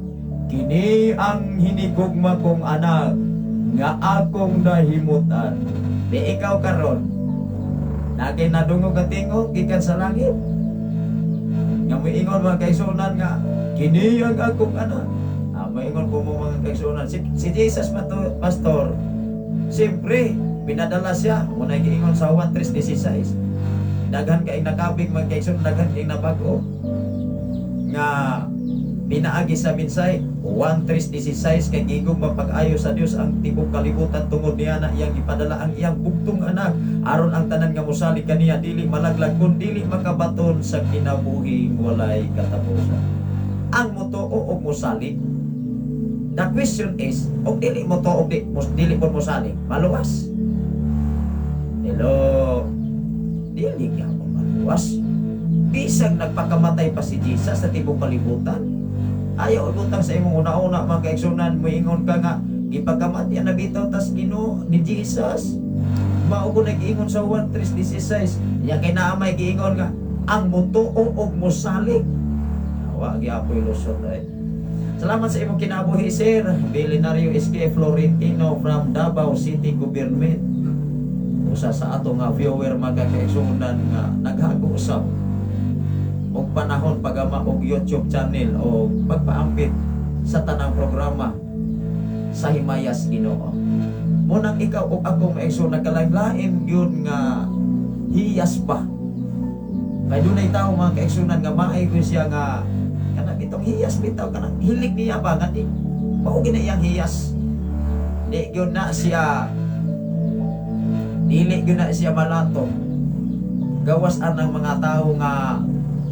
"Kini ang hinigugma kong anak nga akong nahimutan." Di ikaw karon, nagay nadungog nga tingog gikan sa langit nga moingon, mga kaigsuonan, nga "Kini ang akong anak"? Ah, moingon po mo, mga kaigsuonan, si Jesus man to, pastor, siyempre pinadala siya muna. Giingon sa Juan 3:16, daghan kay nakabig, mga kaigsuonan, daghan kay nabag-o nga pinaagi sa minsay 1:3:16, "Kay gigugma pag-ayo sa Dios ang tibok kalibutan tungod niya na iyang ipadala ang iyang bugtong anak aron ang tanan nga mosalig kaniya dili malaglag kun dili makabaton sa kinabuhing walay katapusan." Ang motuo og mosalig. The question is, og dili motuo og di, dili pud mosalig, maluwas? Hello? Dili gyapon maluwas bisag nagpakamatay pa si Jesus sa tibok kalibutan. Ayaw ibutang sa imong una-una, mga kaigsuonan, moingon ka nga gipakamatay na bitaw tas Ginoo ni Jesus. Mao ko nag-ingon sa 1:3:16 nya kay naa may giingon nga ang motuo og mosalig. Wa gyapoy lusot ay. Salamat sa imong kinabuhi, Sir Billionario SK Florentino from Davao City Government. Usa sa ato nga viewer, mga kaigsuonan, nga naghago usab og panahon pagama og YouTube channel o pagpaampit sa tanang programa sa Himayas Ginoo. Munang ikaw ug ako, maigsoon, nagkalain gyud nga hiyas ba? Kay dunay tao, mga kaigsunan, nga maay gyud siya nga kanang itong hiyas bitaw, kanang hilig niya ba nga di mao gina iyang hiyas. Di gyud na siya, dili gyud na siya malato. Gawas anang mga tao nga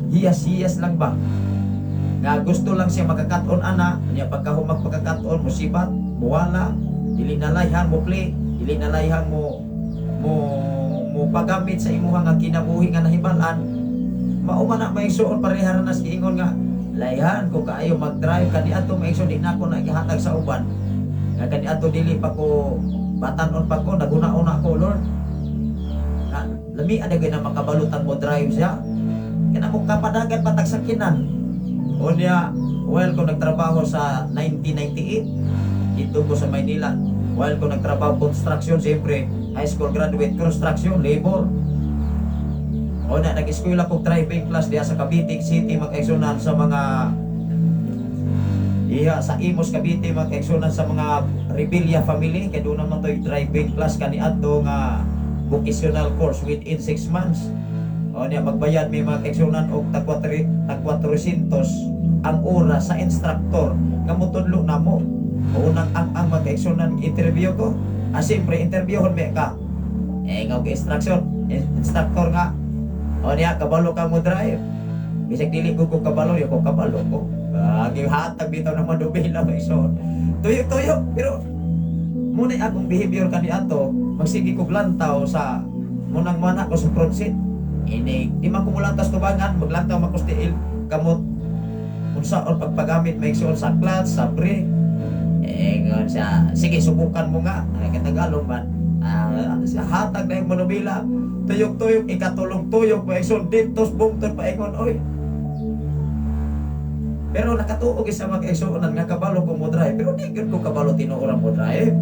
hiyas-hiyas lang ba? Nga gusto lang siya makakaton ana, niya pagkahumag pagkakaton musibat, muwala, dili na layhan mo play, dili na layhan mo mo mo pagamit sa imuha nga kinabuhi nga nahibal-an. Mao man na, maigsuon, pareha ra nas giingon nga layhan ko kaayo mag-drive kaniadto, maigsoon. Di na ako nagihatag sa uban nga kaniadto dili pa ko batanon pa ko, naguna-una ko, Lord, nga lami ada gyud na makabalutan mo drive siya kana mo kapadagan patag sakyanan. Unya, while ko nagtrabaho sa 1998 dito ko sa Maynila, while ko nagtrabaho construction, siyempre high school graduate, construction labor. O na, nag-eskwela ko driving class diya sa Cavite City, mag-exunan, sa mga iya sa Imus, Cavite, mag-exunan, sa mga Rebilla family, kay doon naman to'y driving class kaniadto nga vocational course within 6 months. O niya, magbayad may mga kaigsunan og tag 400 ang oras sa instructor nga motudlo namo. Unang ang mga kaigsunan, interview ko. Ah, siyempre interviewon me ka. Eh, nga instruction, instructor nga, "O niya, kabalo ka mo drive?" Bisag dili ko kabalo, yo ko kabalo ko. Ah, gihatag bitaw na manubela, maigsoon. Tuyo-tuyo, pero muna akong behavior kaniadto, magsige kog lantaw sa munang mana ko sa front seat. Ini, di man ko mulantaw sa tubangan, maglantaw man ko sa tiil, kamot unsaon pagpagamit, maigsoon, sa clutch, sa brake. Eh, ngon siya, "Sige, subukan mo nga." Ay, Tagalog man. Ah, siya, hatag na yung manubila. Tuyok-tuyok, ikatulong tuyok, maigsoon, dito, bungtod paingon, oy. Pero nakatuog isa, mga kaigsuonan, nga kabalo ko mo drive. Pero di gyud ko kabalo tinuoran mo drive.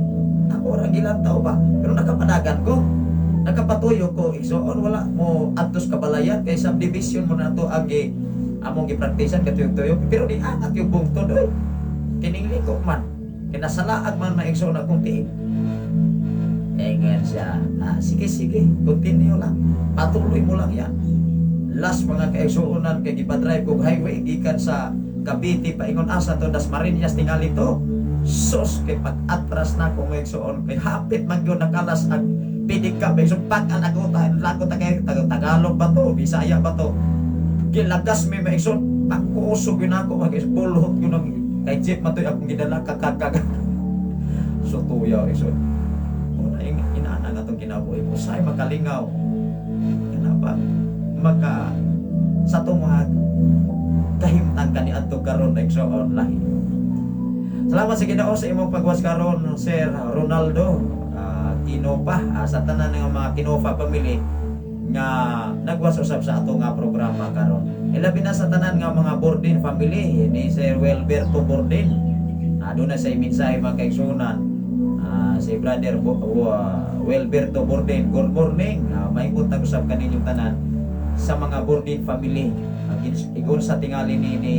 Ako orang gilantaw ba. Pero nakapadagan ko. Nakapatuyo ko, igsoon, wala mo adtos kabalayan kay subdivision mo na to ang gi among gipraktisan katuyok-tuyok, pero di angat yung bungtod, oy. Kining liko man. Kinasalaag man, maigsoon, akong tiil. Eh, ngayon siya, "Ah, sige, sige, continue lang. Patuloy mo lang yan." Last, mga kaigsuonan, kay gipadrive kog highway gikan sa Cavite paingon asa to, Dasmariñas tingali to. Sus, kay pag-atras na ko, maigsoon, kay hapit man gyud nakalas ang pidig ka, maigsoon, pag ang lagot ta kay Tagalog ba to, Bisaya ba to? Gilagas mi, maigsoon, pagkusog yun ako, mag pulhot yun ang kay jeep man to akong gidala kakakag. So tuyaw, igsoon. Una yung inaana nga itong kinabuhi mo, say makalingaw. Kana ba maka sa itong mga kahimtang kaniadto karon, igsoon, lahi. Salamat sa Ginoo sa imong pagwas karon, Sir Ronaldo Kinopa, sa tanan nga mga Kinopa family nga nagwas usab sa ato nga programa karon. Ilabi na sa tanan nga mga Bordin family ni Sir Welberto Bordin. Doon na sa mensahe, mga kaigsunan. Si Brother Welberto Bordin, good morning. May buntag usab kaninyong tanan sa mga Bordin family. Igon sa tingali ni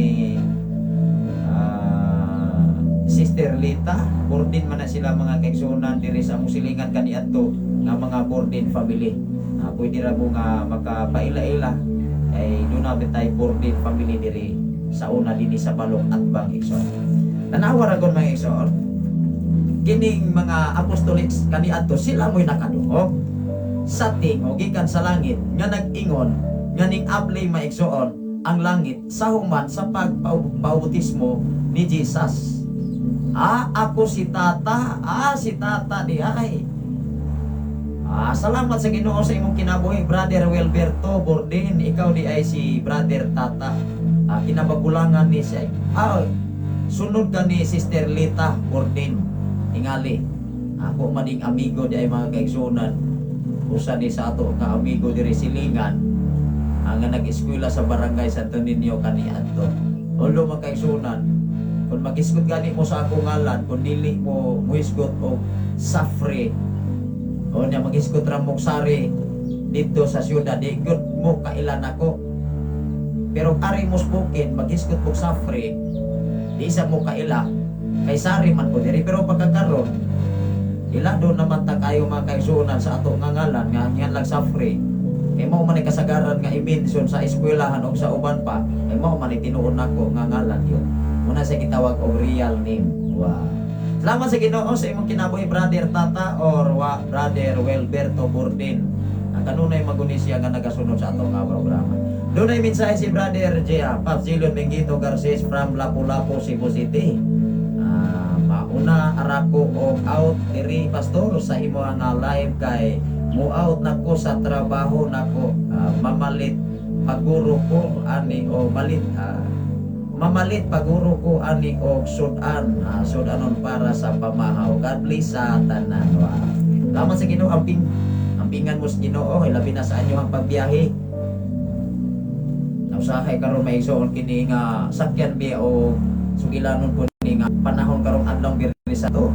Sister Lita Bordin man na sila, mga kaigsunan, diri sa among silingan kaniadto nga mga Bordin family. Pwede ra mo nga makapaila-ila kay duna bitay Bordin family diri sa una dinhi sa Balok at Bang, igsoon. Tanawa ra gon, mga igsoon. Kining mga apostolics kaniadto, sila mo'y nakadungog sa tingog gikan sa langit nga nag-ingon nga ning abli, maigsoon, ang langit sa human sa pagpabautismo ni Jesus. Ah, ako si Tata. Ah, si Tata di ay. Salamat sa Ginoo sa imong kinabuhi, Brother Wilberto Bordin. Ikaw di ay si Brother Tata. Kinabagulangan ni siya. Sunod ka ni Sister Lita Bordin. Tingali. Ako maning amigo di ay, mga kaigsunan. Usa ni sa ato ka amigo diri silingan ang nga nag-eskwela sa Barangay Santo Niño kaniadto. Although, mga kaigsunan, kung magisgot gani mo sa akong ngalan, kung dili mo muhisgot og Safre, o niya magisgot ra mong Sari dito sa syudad, di gyud mo kailan ako. Pero ari mo bukid, magisgot og Safre, di sa mo kaila, kay Sari man ko diri. Pero pagkakaron, ila do naman ta kayo, mga kaigsuonan, sa ato nga ngalan nga ngan lang Safre. Kay mao man ay kasagaran nga i-mention sa eskwelahan o sa uban pa, kay mao man ay tinuod nako nga ngalan yun. Muna sa gitawag og real name. Wow. Salamat sa Ginoo sa imong kinabuhi, Brother Tata or wa Brother Welberto Bordin. Ang kanunay maguni siya nga nagasunod sa ato nga programa. Dunay mensahe si Brother J. Pops Jilon Mengito Garces from Lapu-Lapu, Cebu City. Mauna arako og out diri, pastor, sa imo nga live kay mo out nako sa trabaho nako. Mamalit paguro ko ani o malit mamalit paguro ko ani og sudan, sudanon para sa pamahaw. God bless sa tanan. Wow. Salamat sa Ginoo, amping ampingan mo sa Ginoo, labi na sa inyo ang pagbiyahe. Nausahay karon, maigsoon, kini nga sakyan biya o sugilanon ko ni nga panahon karong adlaw Biyernes Santo.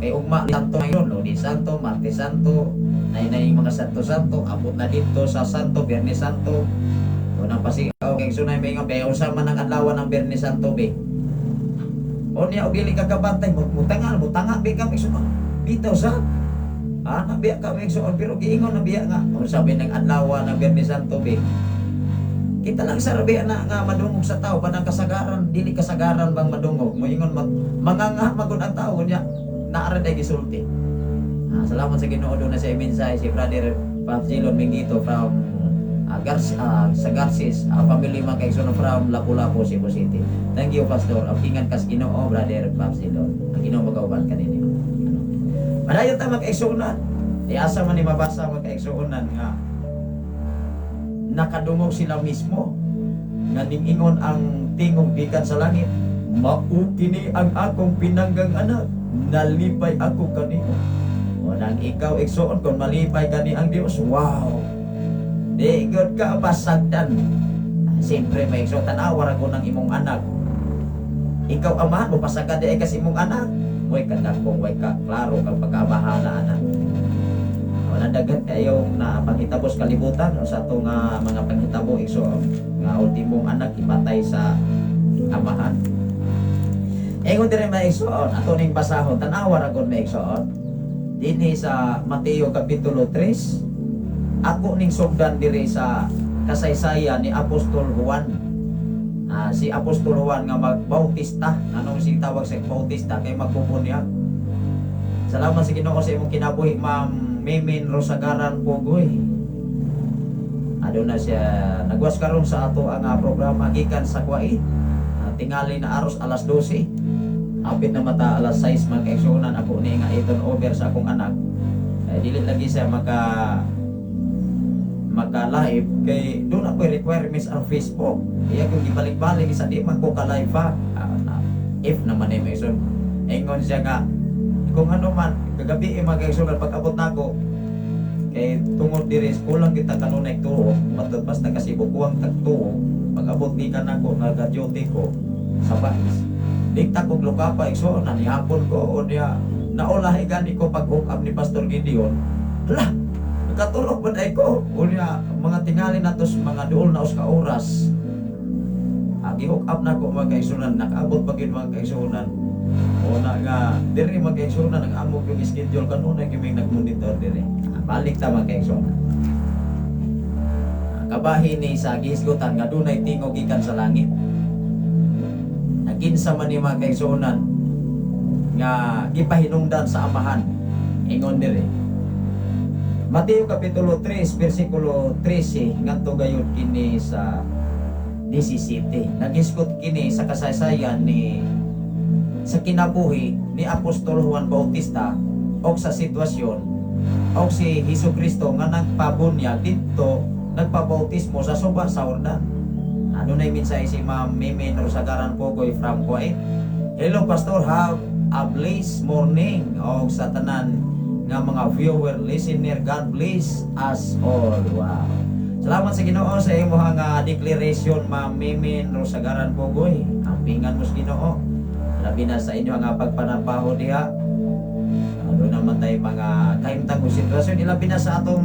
Kay ugma Santo ngayon, Lunes Santo, Martes Santo, nay nay mga Santo Santo, abot na dito sa Santo, Biyernes Santo. Unang pasigaw kay sunay may nga be unsa man ang adlaw ng Biyernes Santo be. O niya og dili ka kabantay mo mutangal mutanga be ka, igsoon. Bitaw sa nabiya ka, igsoon, pero giingon na biya nga unsa be ng adlaw ng Biyernes Santo be. Kita lang sa rabi na nga madungog sa tao panang kasagaran dili kasagaran bang madungog moingon mag manganga magud ang tao niya naara day gisulti. Salamat sa Ginoo, doon na sa mensahe si Brother Pabzilon Mingito from sa Garces family, mga kaigsoon, from Lapu-Lapu, Cebu City. Thank you, Pastor. Ampingan kas Ginoo, Brother Pabzilon. Ang Ginoo magauban kaninyo. Ano? Madayon ta, mga kaigsuonan. Di asa man ni mabasa, mga kaigsuonan, nga nakadungog sila mismo nga ningingon ang tingog gikan sa langit, "Mao kini ang akong pinanggang anak, nalipay ako kanimo." O nang ikaw, igsoon, kung malipay kani ang Dios, wow, di gyud ka pasagdan. Siyempre may igsoon, tanawa ra ko ng imong anak, ikaw amahan mo, pasagad di ay kasi imong anak. Way ka dakong, way ka klaro kang pagkaamahala anak. Wala daghan kayong na panghitabo sa kalibutan o sa ato nga mga panghitabo, igsoon, nga ultimong anak ipatay sa amahan. Ingon diri, mga igsoon, ato ning basahon, tan-awa ra gud, mga igsoon. Dinhi sa Mateo kapitulo 3, ako ning sugdan diri sa kasaysayan ni Apostol Juan. Si Apostol Juan nga magbautista, anong si tawag sa bautista kay magbubo niya. Salamat sa Ginoo sa imong kinabuhi, Ma'am Mimin Rosagaran Pugoy. Aduna siya nagwas karon sa ato ang programa gikan sa Kuwait. Tingali na aros alas 12. Apit na mata alas 6, man kaigsuonan, ako ni nga iton over sa akong anak. Eh, dili lagi siya maka maka live kay doon ako requirements ang Facebook. Iya kung gibalik-balik isa di man ko ka live ha. If naman eh, mga. Ingon siya nga kung ano man kagabi eh, mga kaigsuonan, pag-abot nako kay tungod diri kulang kita kanunay tuo, matud basta kasi kuwang tag tuo. Pag-abot gikan nako, naga-duty ko sa Bais, dikta kog Lucapa, igsoon, na nihapon ko. O niya naulahi gani ko pag hook up ni Pastor Gideon. Hala, nakatulog ba dai ko? O niya mga tingali na tos mga duol na us ka oras agi hook up na ko, mga kaigsuonan. Nakaabot pa gyud, mga kaigsuonan. O na nga diri, mga kaigsuonan, ang amog yung schedule kanunay gyud nagmonitor diri. Ah, balik ta, mga kaigsuonan. Ah, kabahin ni sa gihisgutan nga dunay tingog gikan sa langit. Naginsa man ni, mga kaigsuonan, nga gipahinungdan sa Amahan? Ingon diri, Mateo Kapitulo 3 versikulo 13 ngadto gayud kini sa 17. Nagisgot kini sa kasaysayan ni sa kinabuhi ni Apostol Juan Bautista og sa sitwasyon og si Hesus Kristo nga nagpabunyag didto, nagpabautismo sa suba sa Jordan. Ano na mensahe si Ma'am Mimi Rosagaran Pogoy from Kuwait. "Hello Pastor, have a blessed morning og sa tanan nga mga viewer, listener, God bless us all." Wow. Salamat sa Ginoo sa imong nga declaration, Ma'am Mimi Rosagaran Pogoy. Ampingan mo sa Ginoo. Labi na sa inyo nga pagpanapaho diha. Ano naman tayo mga kahimtang o sitwasyon, ilabi na sa atong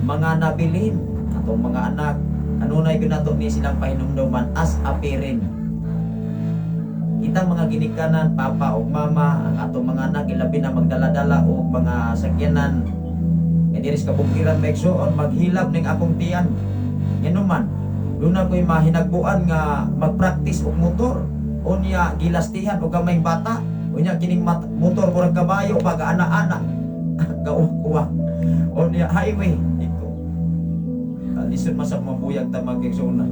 mga nabilin, atong mga anak. Kanunay gyud nato ni silang pahinumduman as a parent. Kita mga ginikanan, papa ug mama, ang atong mga anak ilabi na magdala-dala og mga sakyanan. Kay diri sa kabukiran, maigsuon, maghilab ning akong tiyan. Nganuman, doon na ko'y mahinagbuan nga magpractice og motor. Unya gilastihan og gamayng bata. Unya kining motor murag kabayo pag ana-ana. Gauwa. Unya highway iko. Lisod man sa mabuyag ta, mga kaigsuonan.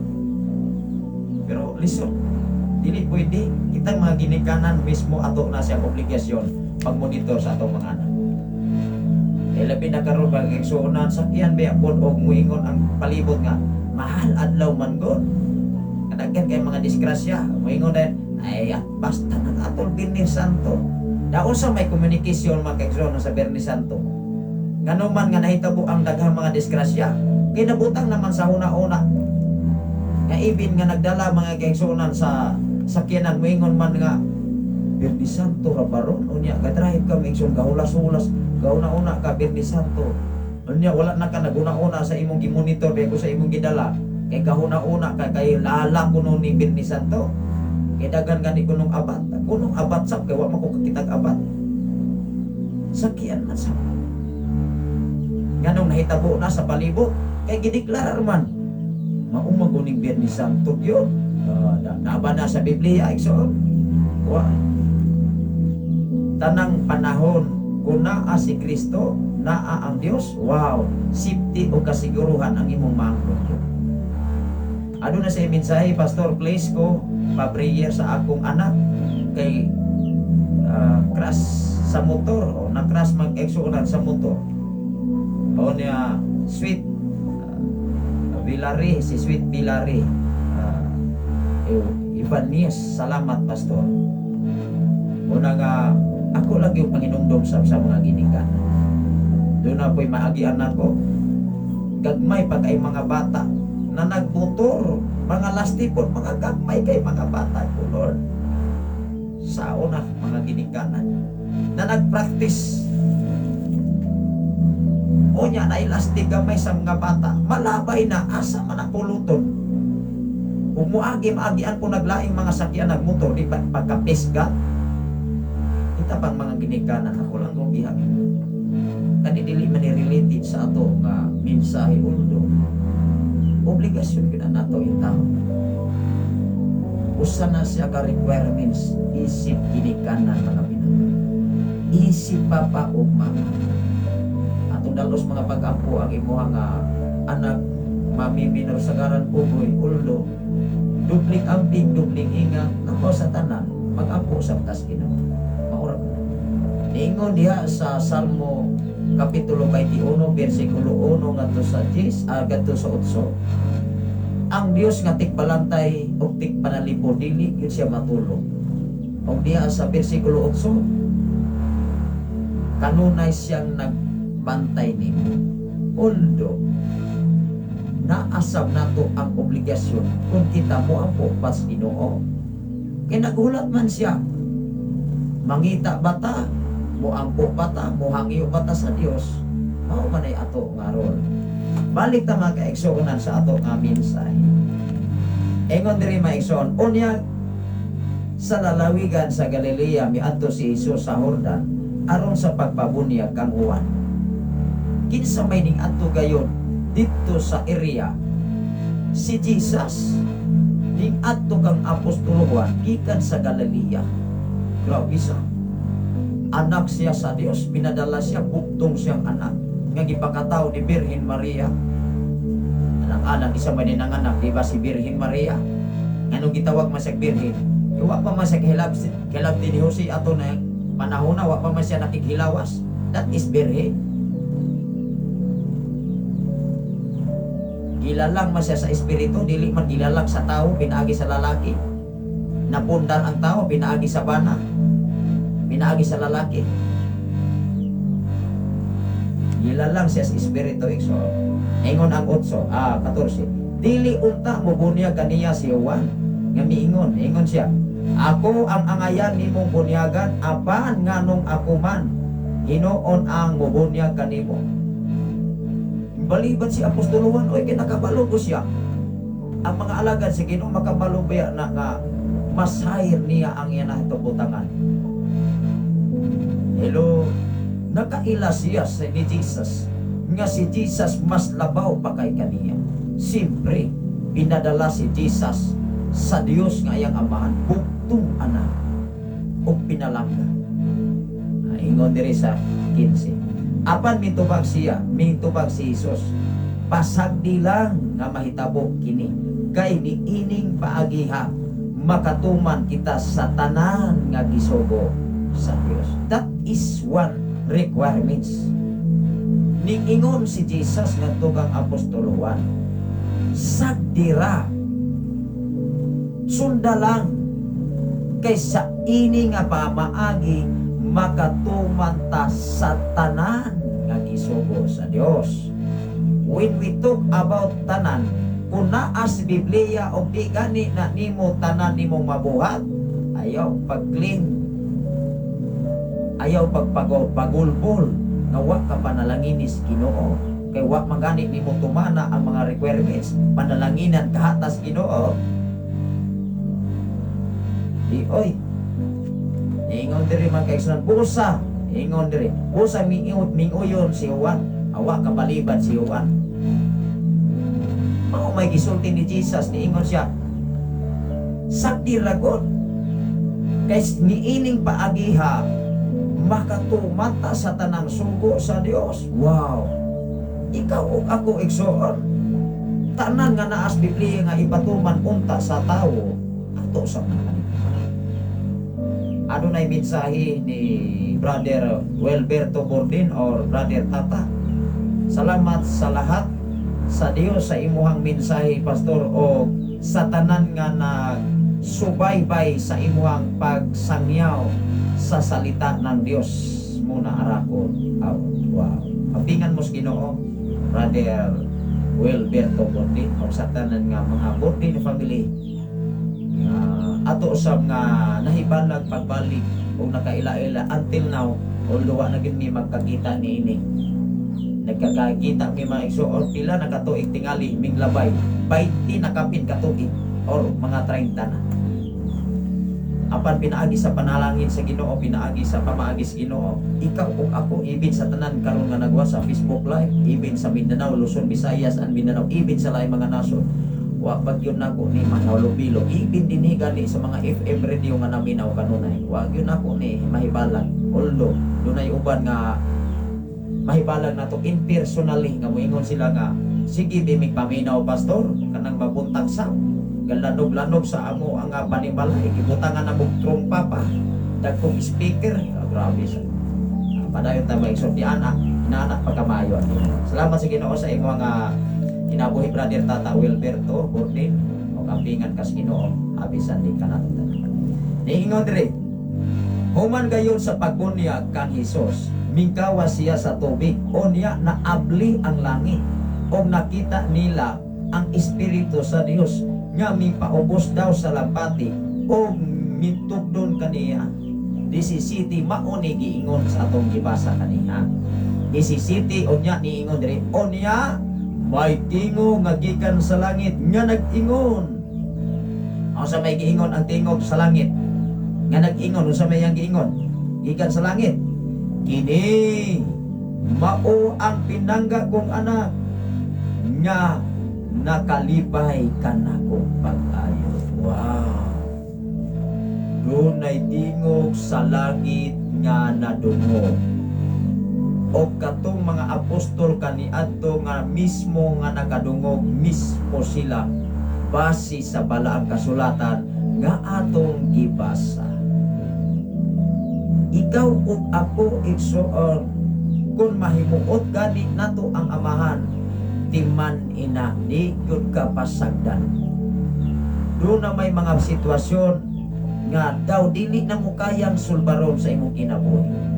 Pero lisod. Dili pwede. Kitang mga ginikanan mismo, ato na siya obligasyon pagmonitor sa atong mga anak. Eh labi na karon, mga kaigsuonan, sakyan ba pod og muingon ang palibot nga mahal adlaw man god. Kadaghan kay mga disgrasya, muingon din ay ah, basta nang atol Biyernes Santo. Daon sa may communication, mga kaigsuonan, sa Biyernes Santo. Ngano man nga nahitabo ang daghang mga disgrasya, kay nabutang naman sa una-una nga ibin nga nagdala, mga kaigsuonan, sa sakyanan, muingon man nga Biyernes Santo ra baron. Unya ga-drive ka, maigsoon, gahulas-hulas, gauna-una ka Biyernes Santo. Unya wala na ka naguna-una sa imong gimonitor kay sa imong gidala, kay gahuna-una ka kay lala kuno ni Biyernes Santo, kay daghan gani kunong abat, kunong abat sab kay wa man ko kakitag abat, sakyan man sab. Nganong nahitabo na sa palibot kay gideklarar man maumag uning Biyernes Santo gyud. Uh, na, naba na sa Biblia, igsoon. Wa tanang panahon kung naa si Kristo, naa ang Dios. Wow, safety o kasiguruhan ang imong maangkon. Ano na sa mensahe, "Pastor, please ko pa-prayer sa akong anak kay crash sa motor." O na-crash mag-exunan sa motor. O niya Sweet Villari, si Sweet Villari. Ivanes, "Salamat Pastor." Una nga ako lang yung panginumdum sa mga ginikan. Doon na po'y maagian nako. Gagmay pag ay mga bata na nagmotor, mga lastipon, mga gagmay kay mga bata ko, Lord. Sa una, mga ginikanan na nagpractice. Unya na ilastig gamay sa mga bata, malabay na, asa man ang puluton. Kung muagi, maagian po naglaing mga sakyan nagmotor, di ba pagkapisga? Kita pang mga ginikanan, ako lang kong gihap. Kani dili man ni related sa ato nga mensahe, although obligasyon gyud na nato yung tao. Usa na siya ka requirements isip ginikanan, mga pinaka. Isip papa ug mama. Atong dalos mga pag-ampo ang imuha nga anak, mamiminor sa garan pugoy, uldo, dubling amping, dubling ingat, nako sa tanan, mag-ampo sa tas Ginoo. Maura ko. Niingon diha sa Salmo Kapitulo 21 versikulo 1 ngadto sa 10, ngadto sa 8. Ang Dios nga tikbalantay ug tikpanalibo, dili gyud siya matulog. Og diha sa bersikulo 8, kanunay siyang nagbantay nimo. Although naasab nato ang obligasyon kung kita mo ampo pas Ginoo. Kay naghulat man siya. Mangita bata, moampo bata, mohangyo bata sa Dios. Mao man ay ato nga role. Balik ta, mga kaigsuonan, sa ato nga mensahe. Ingon diri, mga igsoon, unya sa lalawigan sa Galilea miadto si Jesus sa Jordan aron sa pagpabunyag kang Juan. Kinsa may ning adto gayon didto sa area? Si Jesus ning adto kang Apostol Juan gikan sa Galilea. Grabe sa anak siya sa Dios, pinadala siya, bugtong siyang anak nga gipakataw ni Birhen Maria. Anak-anak, isa man din ang anak, di ba, si Birhen Maria? Anong gitawag man siya Birhen? Eh, wa pa man siya kahilab din ni Jose ato na panahon na, wa pa man siya nakighilawas. That is Birhen. Gilalang man siya sa espiritu, dili man gilalang sa tao, pinaagi sa lalaki. Napundar ang tao, pinaagi sa bana, pinaagi sa lalaki. Gilalang siya sa espiritu, igsoon. Ingon ang 8, 14. Dili unta mo bunyag kaniya si Juan nga miingon, ingon siya, "Ako ang angayan nimong bunyagan, apan nganong ako man hinuon ang mubunyag kanimo?" Baliban si Apostol Juan, oy, kinakabalo ko siya. Ang mga alagad sa Ginoo makabalo ba na nga mas higher niya ang iya nahitubutangan. Hello, nakaila siya sa ni Jesus nga si Jesus mas labaw pa kay kaniya. Siyempre, pinadala si Jesus sa Dios nga iyang amahan, bugtong anak ug pinalangga. Ah, ingon diri sa 15. Apan mitubag siya, mitubag si Jesus, "Pasagdi lang nga mahitabo kini, kay niining paagiha makatuman kita sa tanan nga gisugo sa Dios." That is one requirements. Niingon si Jesus ngadto kang Apostol Juan, "Sagdira, sunda lang, kay sa ini nga pamaagi makatuman ta sa tanan nga gisugo sa Dios." When we talk about tanan, kung naa sa Biblia o di gani na nimo tanan nimong mabuhat, ayaw pag-claim, ayaw pagpagulbol nga wa ka panalanginis Ginoo, kay wa magani nimo tumana ang mga requirements panalanginan kahatas Ginoo. Di oy. Ingon diri, mga kaigsuonan, busa. Ingon diri, busa minguyon si Juan, awa kabaliban si Juan. Mao may gisulti ni Jesus, niingon siya, "Sagdi ra god. Kay niining paagiha, makatumata sa tanang sugo sa Dios." Wow! Ikaw ug ako, igsoon, tanan nga naas Biblia nga ipatuman unta sa tawo, ato sa mga. Ano na mensahe ni Brother Welberto Bordin or Brother Tata? "Salamat sa lahat sa Dios sa imuhang mensahe, Pastor, o sa tanan nga nagsubaybay sa imuhang pagsangyaw sa salita ng Dios muna arakon." Oh, wow. Apingan mo sa Ginoo, Brother Wilberto Bordin, o sa tanan nga mga Bordin family nga ato usab nga nahibalag pagbalik o nakaila-ila until now, although wa na gyud mi magkakita niini. Nagkakita mi, mga igsoon, pila na katuig tingali ming labay, 20 na kapin katuig or mga 30 na. Apan pinaagi sa panalangin sa Ginoo, pinaagi sa pamaagi sa Ginoo, ikaw ug ako, ibin sa tanan karon nga nagwa sa Facebook Live, ibin sa Mindanao, Luzon, Visayas and Mindanao, ibin sa laing mga nasod, wa pag yun nako ni mahalubilo, ibin dinhi gani sa mga FM radio nga naminaw kanunay, wa gyud nako ni mahibalag, although dunay uban nga mahibalag nato in personally nga moingon sila nga sige di mig paminaw, Pastor, kanang mabuntag sa galanog-lanog sa amo ang panimalay, gibutangan na mong trumpa pa, dagkong speaker. Ah, grabe siya. Ah, padayon ta, mga igsoon, di ana inaana pagkamaayo. Salamat sa Ginoo sa imo nga Kinabuhi, Brother Tata Wilberto Bordin, o kampingan kas Ginoo. Happy Sunday kanatong tanan. Niingon dire, human gayon sa pagbunyag kang Hesus, mingkawa siya sa tubig, unya naabli ang langit og nakita nila ang Espiritu sa Dios nga mipaubos daw sa lampati og mitugdon kaniya. 17 mao ni giingon sa atong gibasa kaniha. 17, unya niingon diri, unya may tingog nga gikan sa langit nga nag-ingon. Unsa may giingon ang tingog sa langit nga nag-ingon? Unsa may ang giingon gikan sa langit? "Kini mao ang pinangga kong anak nga nakalipay kanako pag-ayo." Wow, dunay tingog sa langit nga nadungog. O katong mga apostol kaniadto nga mismo nga nakadungog mismo sila base sa balaang kasulatan nga atong gibasa. Ikaw ug ako, igsoon, kung mahimuot gani nato ang Amahan, timan ina, di gyud ka pasagdan. Duna may mga sitwasyon nga daw dili na mo kayang sulbaron sa imong kinabuhi.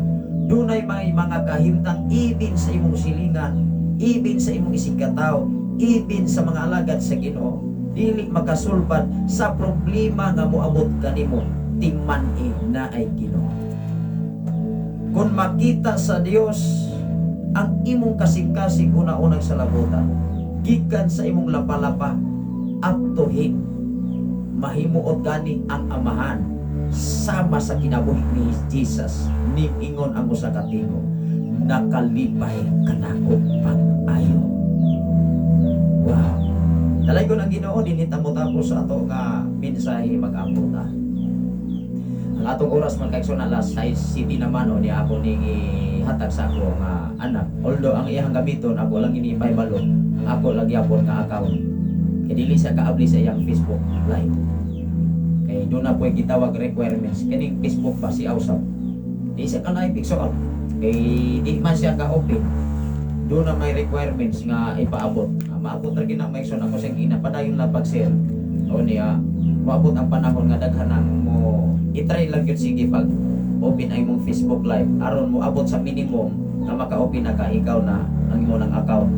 Dunay may mga kahimtang ibin sa imong silingan, ibin sa imong isigkatawo, ibin sa mga alagad sa Ginoo, dili makasulbad sa problema nga moabot kanimo. Timan-i naay Ginoo. Kung makita sa Dios ang imong kasing-kasing, una-unang salabutan, gikan sa imong lapa-lapa up to head, mahimuot gani ang Amahan sama sa kinabuhi ni Jesus. Niingon ang usa ka tingog, "Nakalipay kanako pag-ayo." Wow. Dalaygon ang Ginoo. Dinhi ta mo tapos sa ato nga mensahe. Mag-ampo ta. Ang atong oras, mga kaigsoon, alas 6 city naman o niya ako ning ihatag sa ako nga anak. Although ang iyang gamiton, ako lang ini ipahibalo, ang ako lang gyapon nga account. Kay dili siya kaabli sa iyang Facebook Live. Kay duna po'y gitawag requirements kining Facebook pa si usab. Di siya ka live, igsoon. Kay di man siya ka open. Duna may requirements nga ipaabot. Ah, maabot ra gina, may igsoon, ako siyang ginapadayon lang pag-share. O niya moabot ang panahon nga daghan ang mo i-try lang gyud, sige, pag open ay mong Facebook Live aron mo abot sa minimum nga maka-open na ka, ikaw na ang imo ng account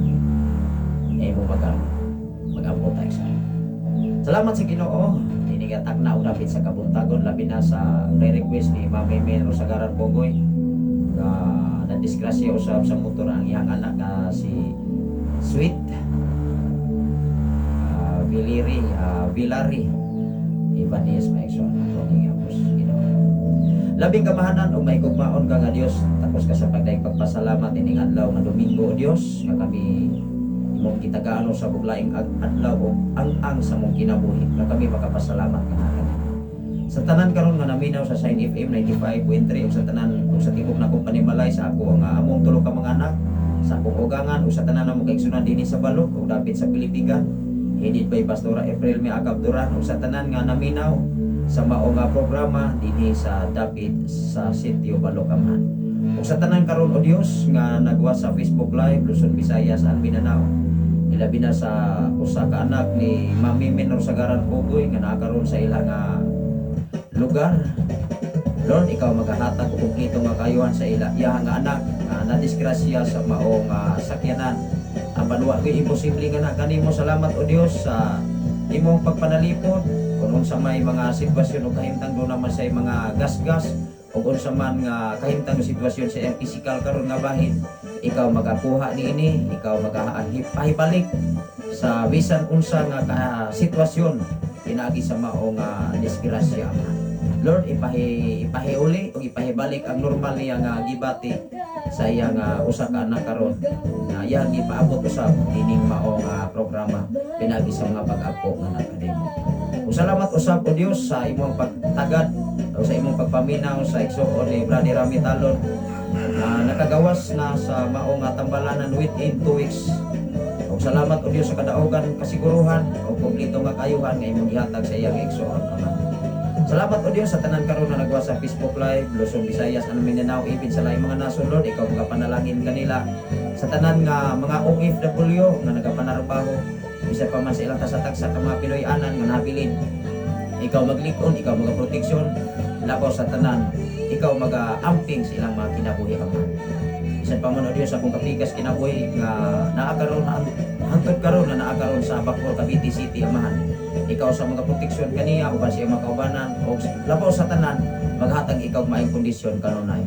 ay mo mag-abot tayo sa. Salamat sa Ginoo. Ini nga takna og dapit sa kabuntagon, labi na sa re-request ni Mami Mero Sagaran Pogoy nga nadisgrasya usab sa motor ang iyang anak nga si Sweet Viliri Villari Ibanez. Maigsoon, ato ning apos Ginoo. Labing kamahanan o mahigugmaon ka nga Dios, tapos ka sa pagdaig pagpasalamat ining adlaw nga Domingo, o Dios, nga kami imong gitagaan sa buglaing adlaw o ang-ang sa mong kinabuhi nga kami makapasalamat kanaka. Sa tanan karon nga naminaw sa Shine FM 95.3 ug sa tanan ug sa tibok na akong panimalay, sa ako nga among tulo ka mga anak, sa akong ugangan ug sa tanan namong kaigsunan dinhi sa Balok ug dapit sa Pilipigan, headed by Pastora April May Agap Duran, ug sa tanan nga naminaw sa mao nga programa dinhi sa dapit sa Sitio Balok, Amahan. Ug sa tanan karon, o Dios, nga nagwa sa Facebook Live, Luzon, Visayas and Mindanao, ilabi na sa usa ka anak ni Mami Minor Sagaran Pugoy nga naa karon sa ilang nga lugar. Lord, ikaw magahatag og kumpleto nga kayuhan sa ila iya nga anak nga nadisgrasya sa mao nga sakyanan. Apan wa gyud imposible nga na kanimo. Salamat, o Dios, sa imong pagpanalipod kung unsa may mga sitwasyon o kahimtang duna man sa mga gasgas o unsa man nga kahimtang o sitwasyon sa iyang physical karon nga bahin. Ikaw magakuha niini, ikaw magahibalik sa bisan unsa nga ka sitwasyon pinaagi sa mao nga disgrasya. Lord, ipahiuli o ipahibalik ang normal niya nga gibati sa iya nga usa ka anak karon na iyang gipaabot usab ining mao nga programa pinaagi sa mga pag-apo nga nakanimo. Ug salamat usab, o Dios, sa imong pagtagad o sa imong pagpaminaw sa igsuon ni Brother Rami Talon na nakagawas na sa mao nga tambalanan within 2 weeks. Ug salamat, o Dios, sa kadaugan, kasiguruhan o kompleto nga kayuhan nga imong gihatag sa iyang igsuon, Ama. Salamat, O Dios, sa tanan karon na nagwa sa Facebook Live, Luzon, Visayas and Mindanao, ipin sa laing mga nason, Lord, ikaw magapanalangin kanila. Sa tanan nga mga OFW nga nagapanarbaho, bisan pa man sa ilang tasatag sa mga Pinoy-anan nga nabilin. Ikaw maglikon, ikaw magaproteksyon, labaw sa tanan, ikaw maga-amping sa ilang mga kinabuhi, Ama. Bisan pa man, O Dios, akong kapikas kinabuhi nga naa karon, hangtod karon na naa karon sa Bacoor, Cavite City, Amahan. Ikaw sa mga proteksyon kaniya uban sa iyang mga kaubanan o labaw sa tanan maghatag ikaw maayong kondisyon kanunay.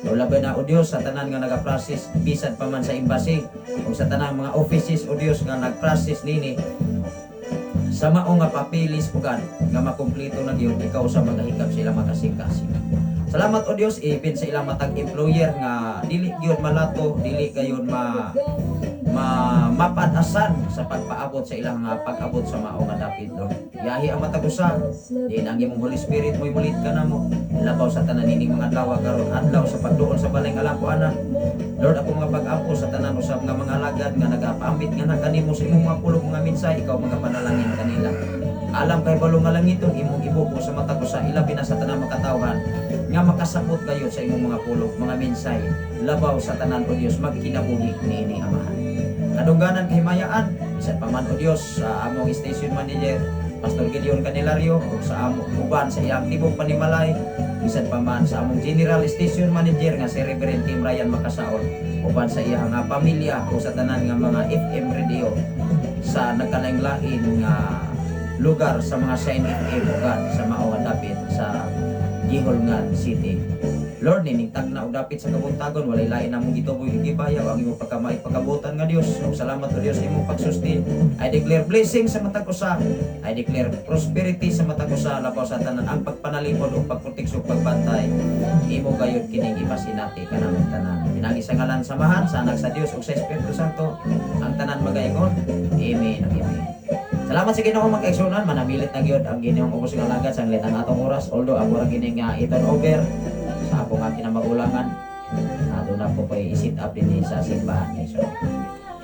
O labi na, O Dios, sa tanan nga naga-process bisan pa man sa embassy o sa tanang mga offices, O Dios, nga nag-process nini sa mao nga papilis ugan nga makumplito na gyud, ikaw sa magahikap sila makasing-kasing. Salamat, O Dios, ipin sa ilang matag employer nga dili gyud malato, dili gayon ma ma mapadasan sa pagpaabot sa ilang pag-abot sa mao nga dapit, Lord. Yahi ang matag usa, diin ang imong Holy Spirit mo'y mulit ka namo. Labaw sa tanan nining mga adlaw karon, adlaw sa pagduol sa balay nga Alampuanan. Lord, ako mga pag-ampo sa tanan usab nga mga alagad nga nagapaambit nga kanimo sa imong mga pulong, mga mensahe, ikaw mga panalangin kanila. Alam kay balo nga langiton imong ibubo sa matag usa, ilabi na sa tanan makatawhan nga makasabot kayo sa imong mga pulong, mga mensahe. Labaw sa tanan, O Dios, magkinabuhi niini, Amahan. Kadungganan, kahimayaan, bisan pa man, O Dios, sa among station manager, Pastor Gideon Candelario, ug sa amo uban sa iyang tibok panimalay, bisan pa man sa among general station manager nga si Reverend Kim Ryan Makasaol, uban sa iyang nga pamilya o sa tanan nga mga FM radio sa nagkalain-lain nga lugar sa mga Shine FM ugan sa mao nga dapit sa Guihulngan City. Lord, nining tagna og dapit sa kabuntagon, walay lain namong gituboy gibayaw ang imong pagkamay pagkabutan nga Dios. Ug salamat, O Dios, sa imong pagsustain. I declare blessing sa matag usa. I declare prosperity sa matag usa, labaw sa tanan ang pagpanalipod ug pagproteksyon, pagbantay. Imo gayud kining ipasinati kanamong tanan. Pinagi sa ngalan sa Amahan, sa Anak sa Dios ug sa Espiritu Santo, ang tanan magaingon. Amen. Amen. Salamat sa Ginoo, mga kaigsuonan, manamilit na gyud ang Ginoong ubos nga alagad sa ang atong oras. Although ako ra gini nga i-turn over sa ako nga kinamagulangan. Doon ako pa i-sit up din sa simbahan. So,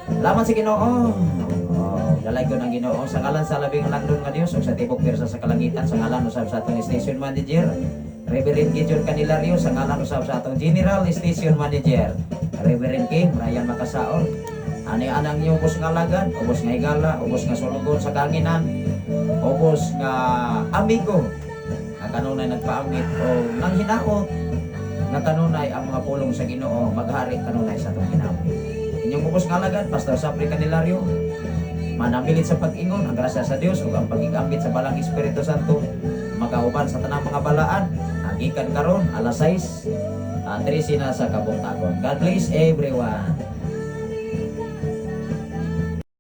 salamat sa Ginoo. Oh, dalay ko ng Ginoo sa ngalan sa labing langdon nga Dios ug sa tibok pirsa sa kalangitan, sa ngalan usab sa atong station manager, Reverend Gideon Candelario, sa ngalan usab sa atong general station manager, Reverend King Brian Makasaol. Ani anang iyong ubos nga alagad, ubos nga higala, ubos nga sulugon sa kahanginan, ubos nga amigo nga kanunay nagpaambit o nang hinaot nga kanunay ang mga pulong sa Ginoo maghari kanunay sa atong kinabuhi. Inyong ubos nga alagad, Pastor Sapri Candelario, manamilit sa pag-ingon ang grasya sa Dios ug ang pagigambit sa Balang Espiritu Santo makauban sa tanang mga balaan gikan karon alas 6, 13 na sa kabuntagon. God bless everyone.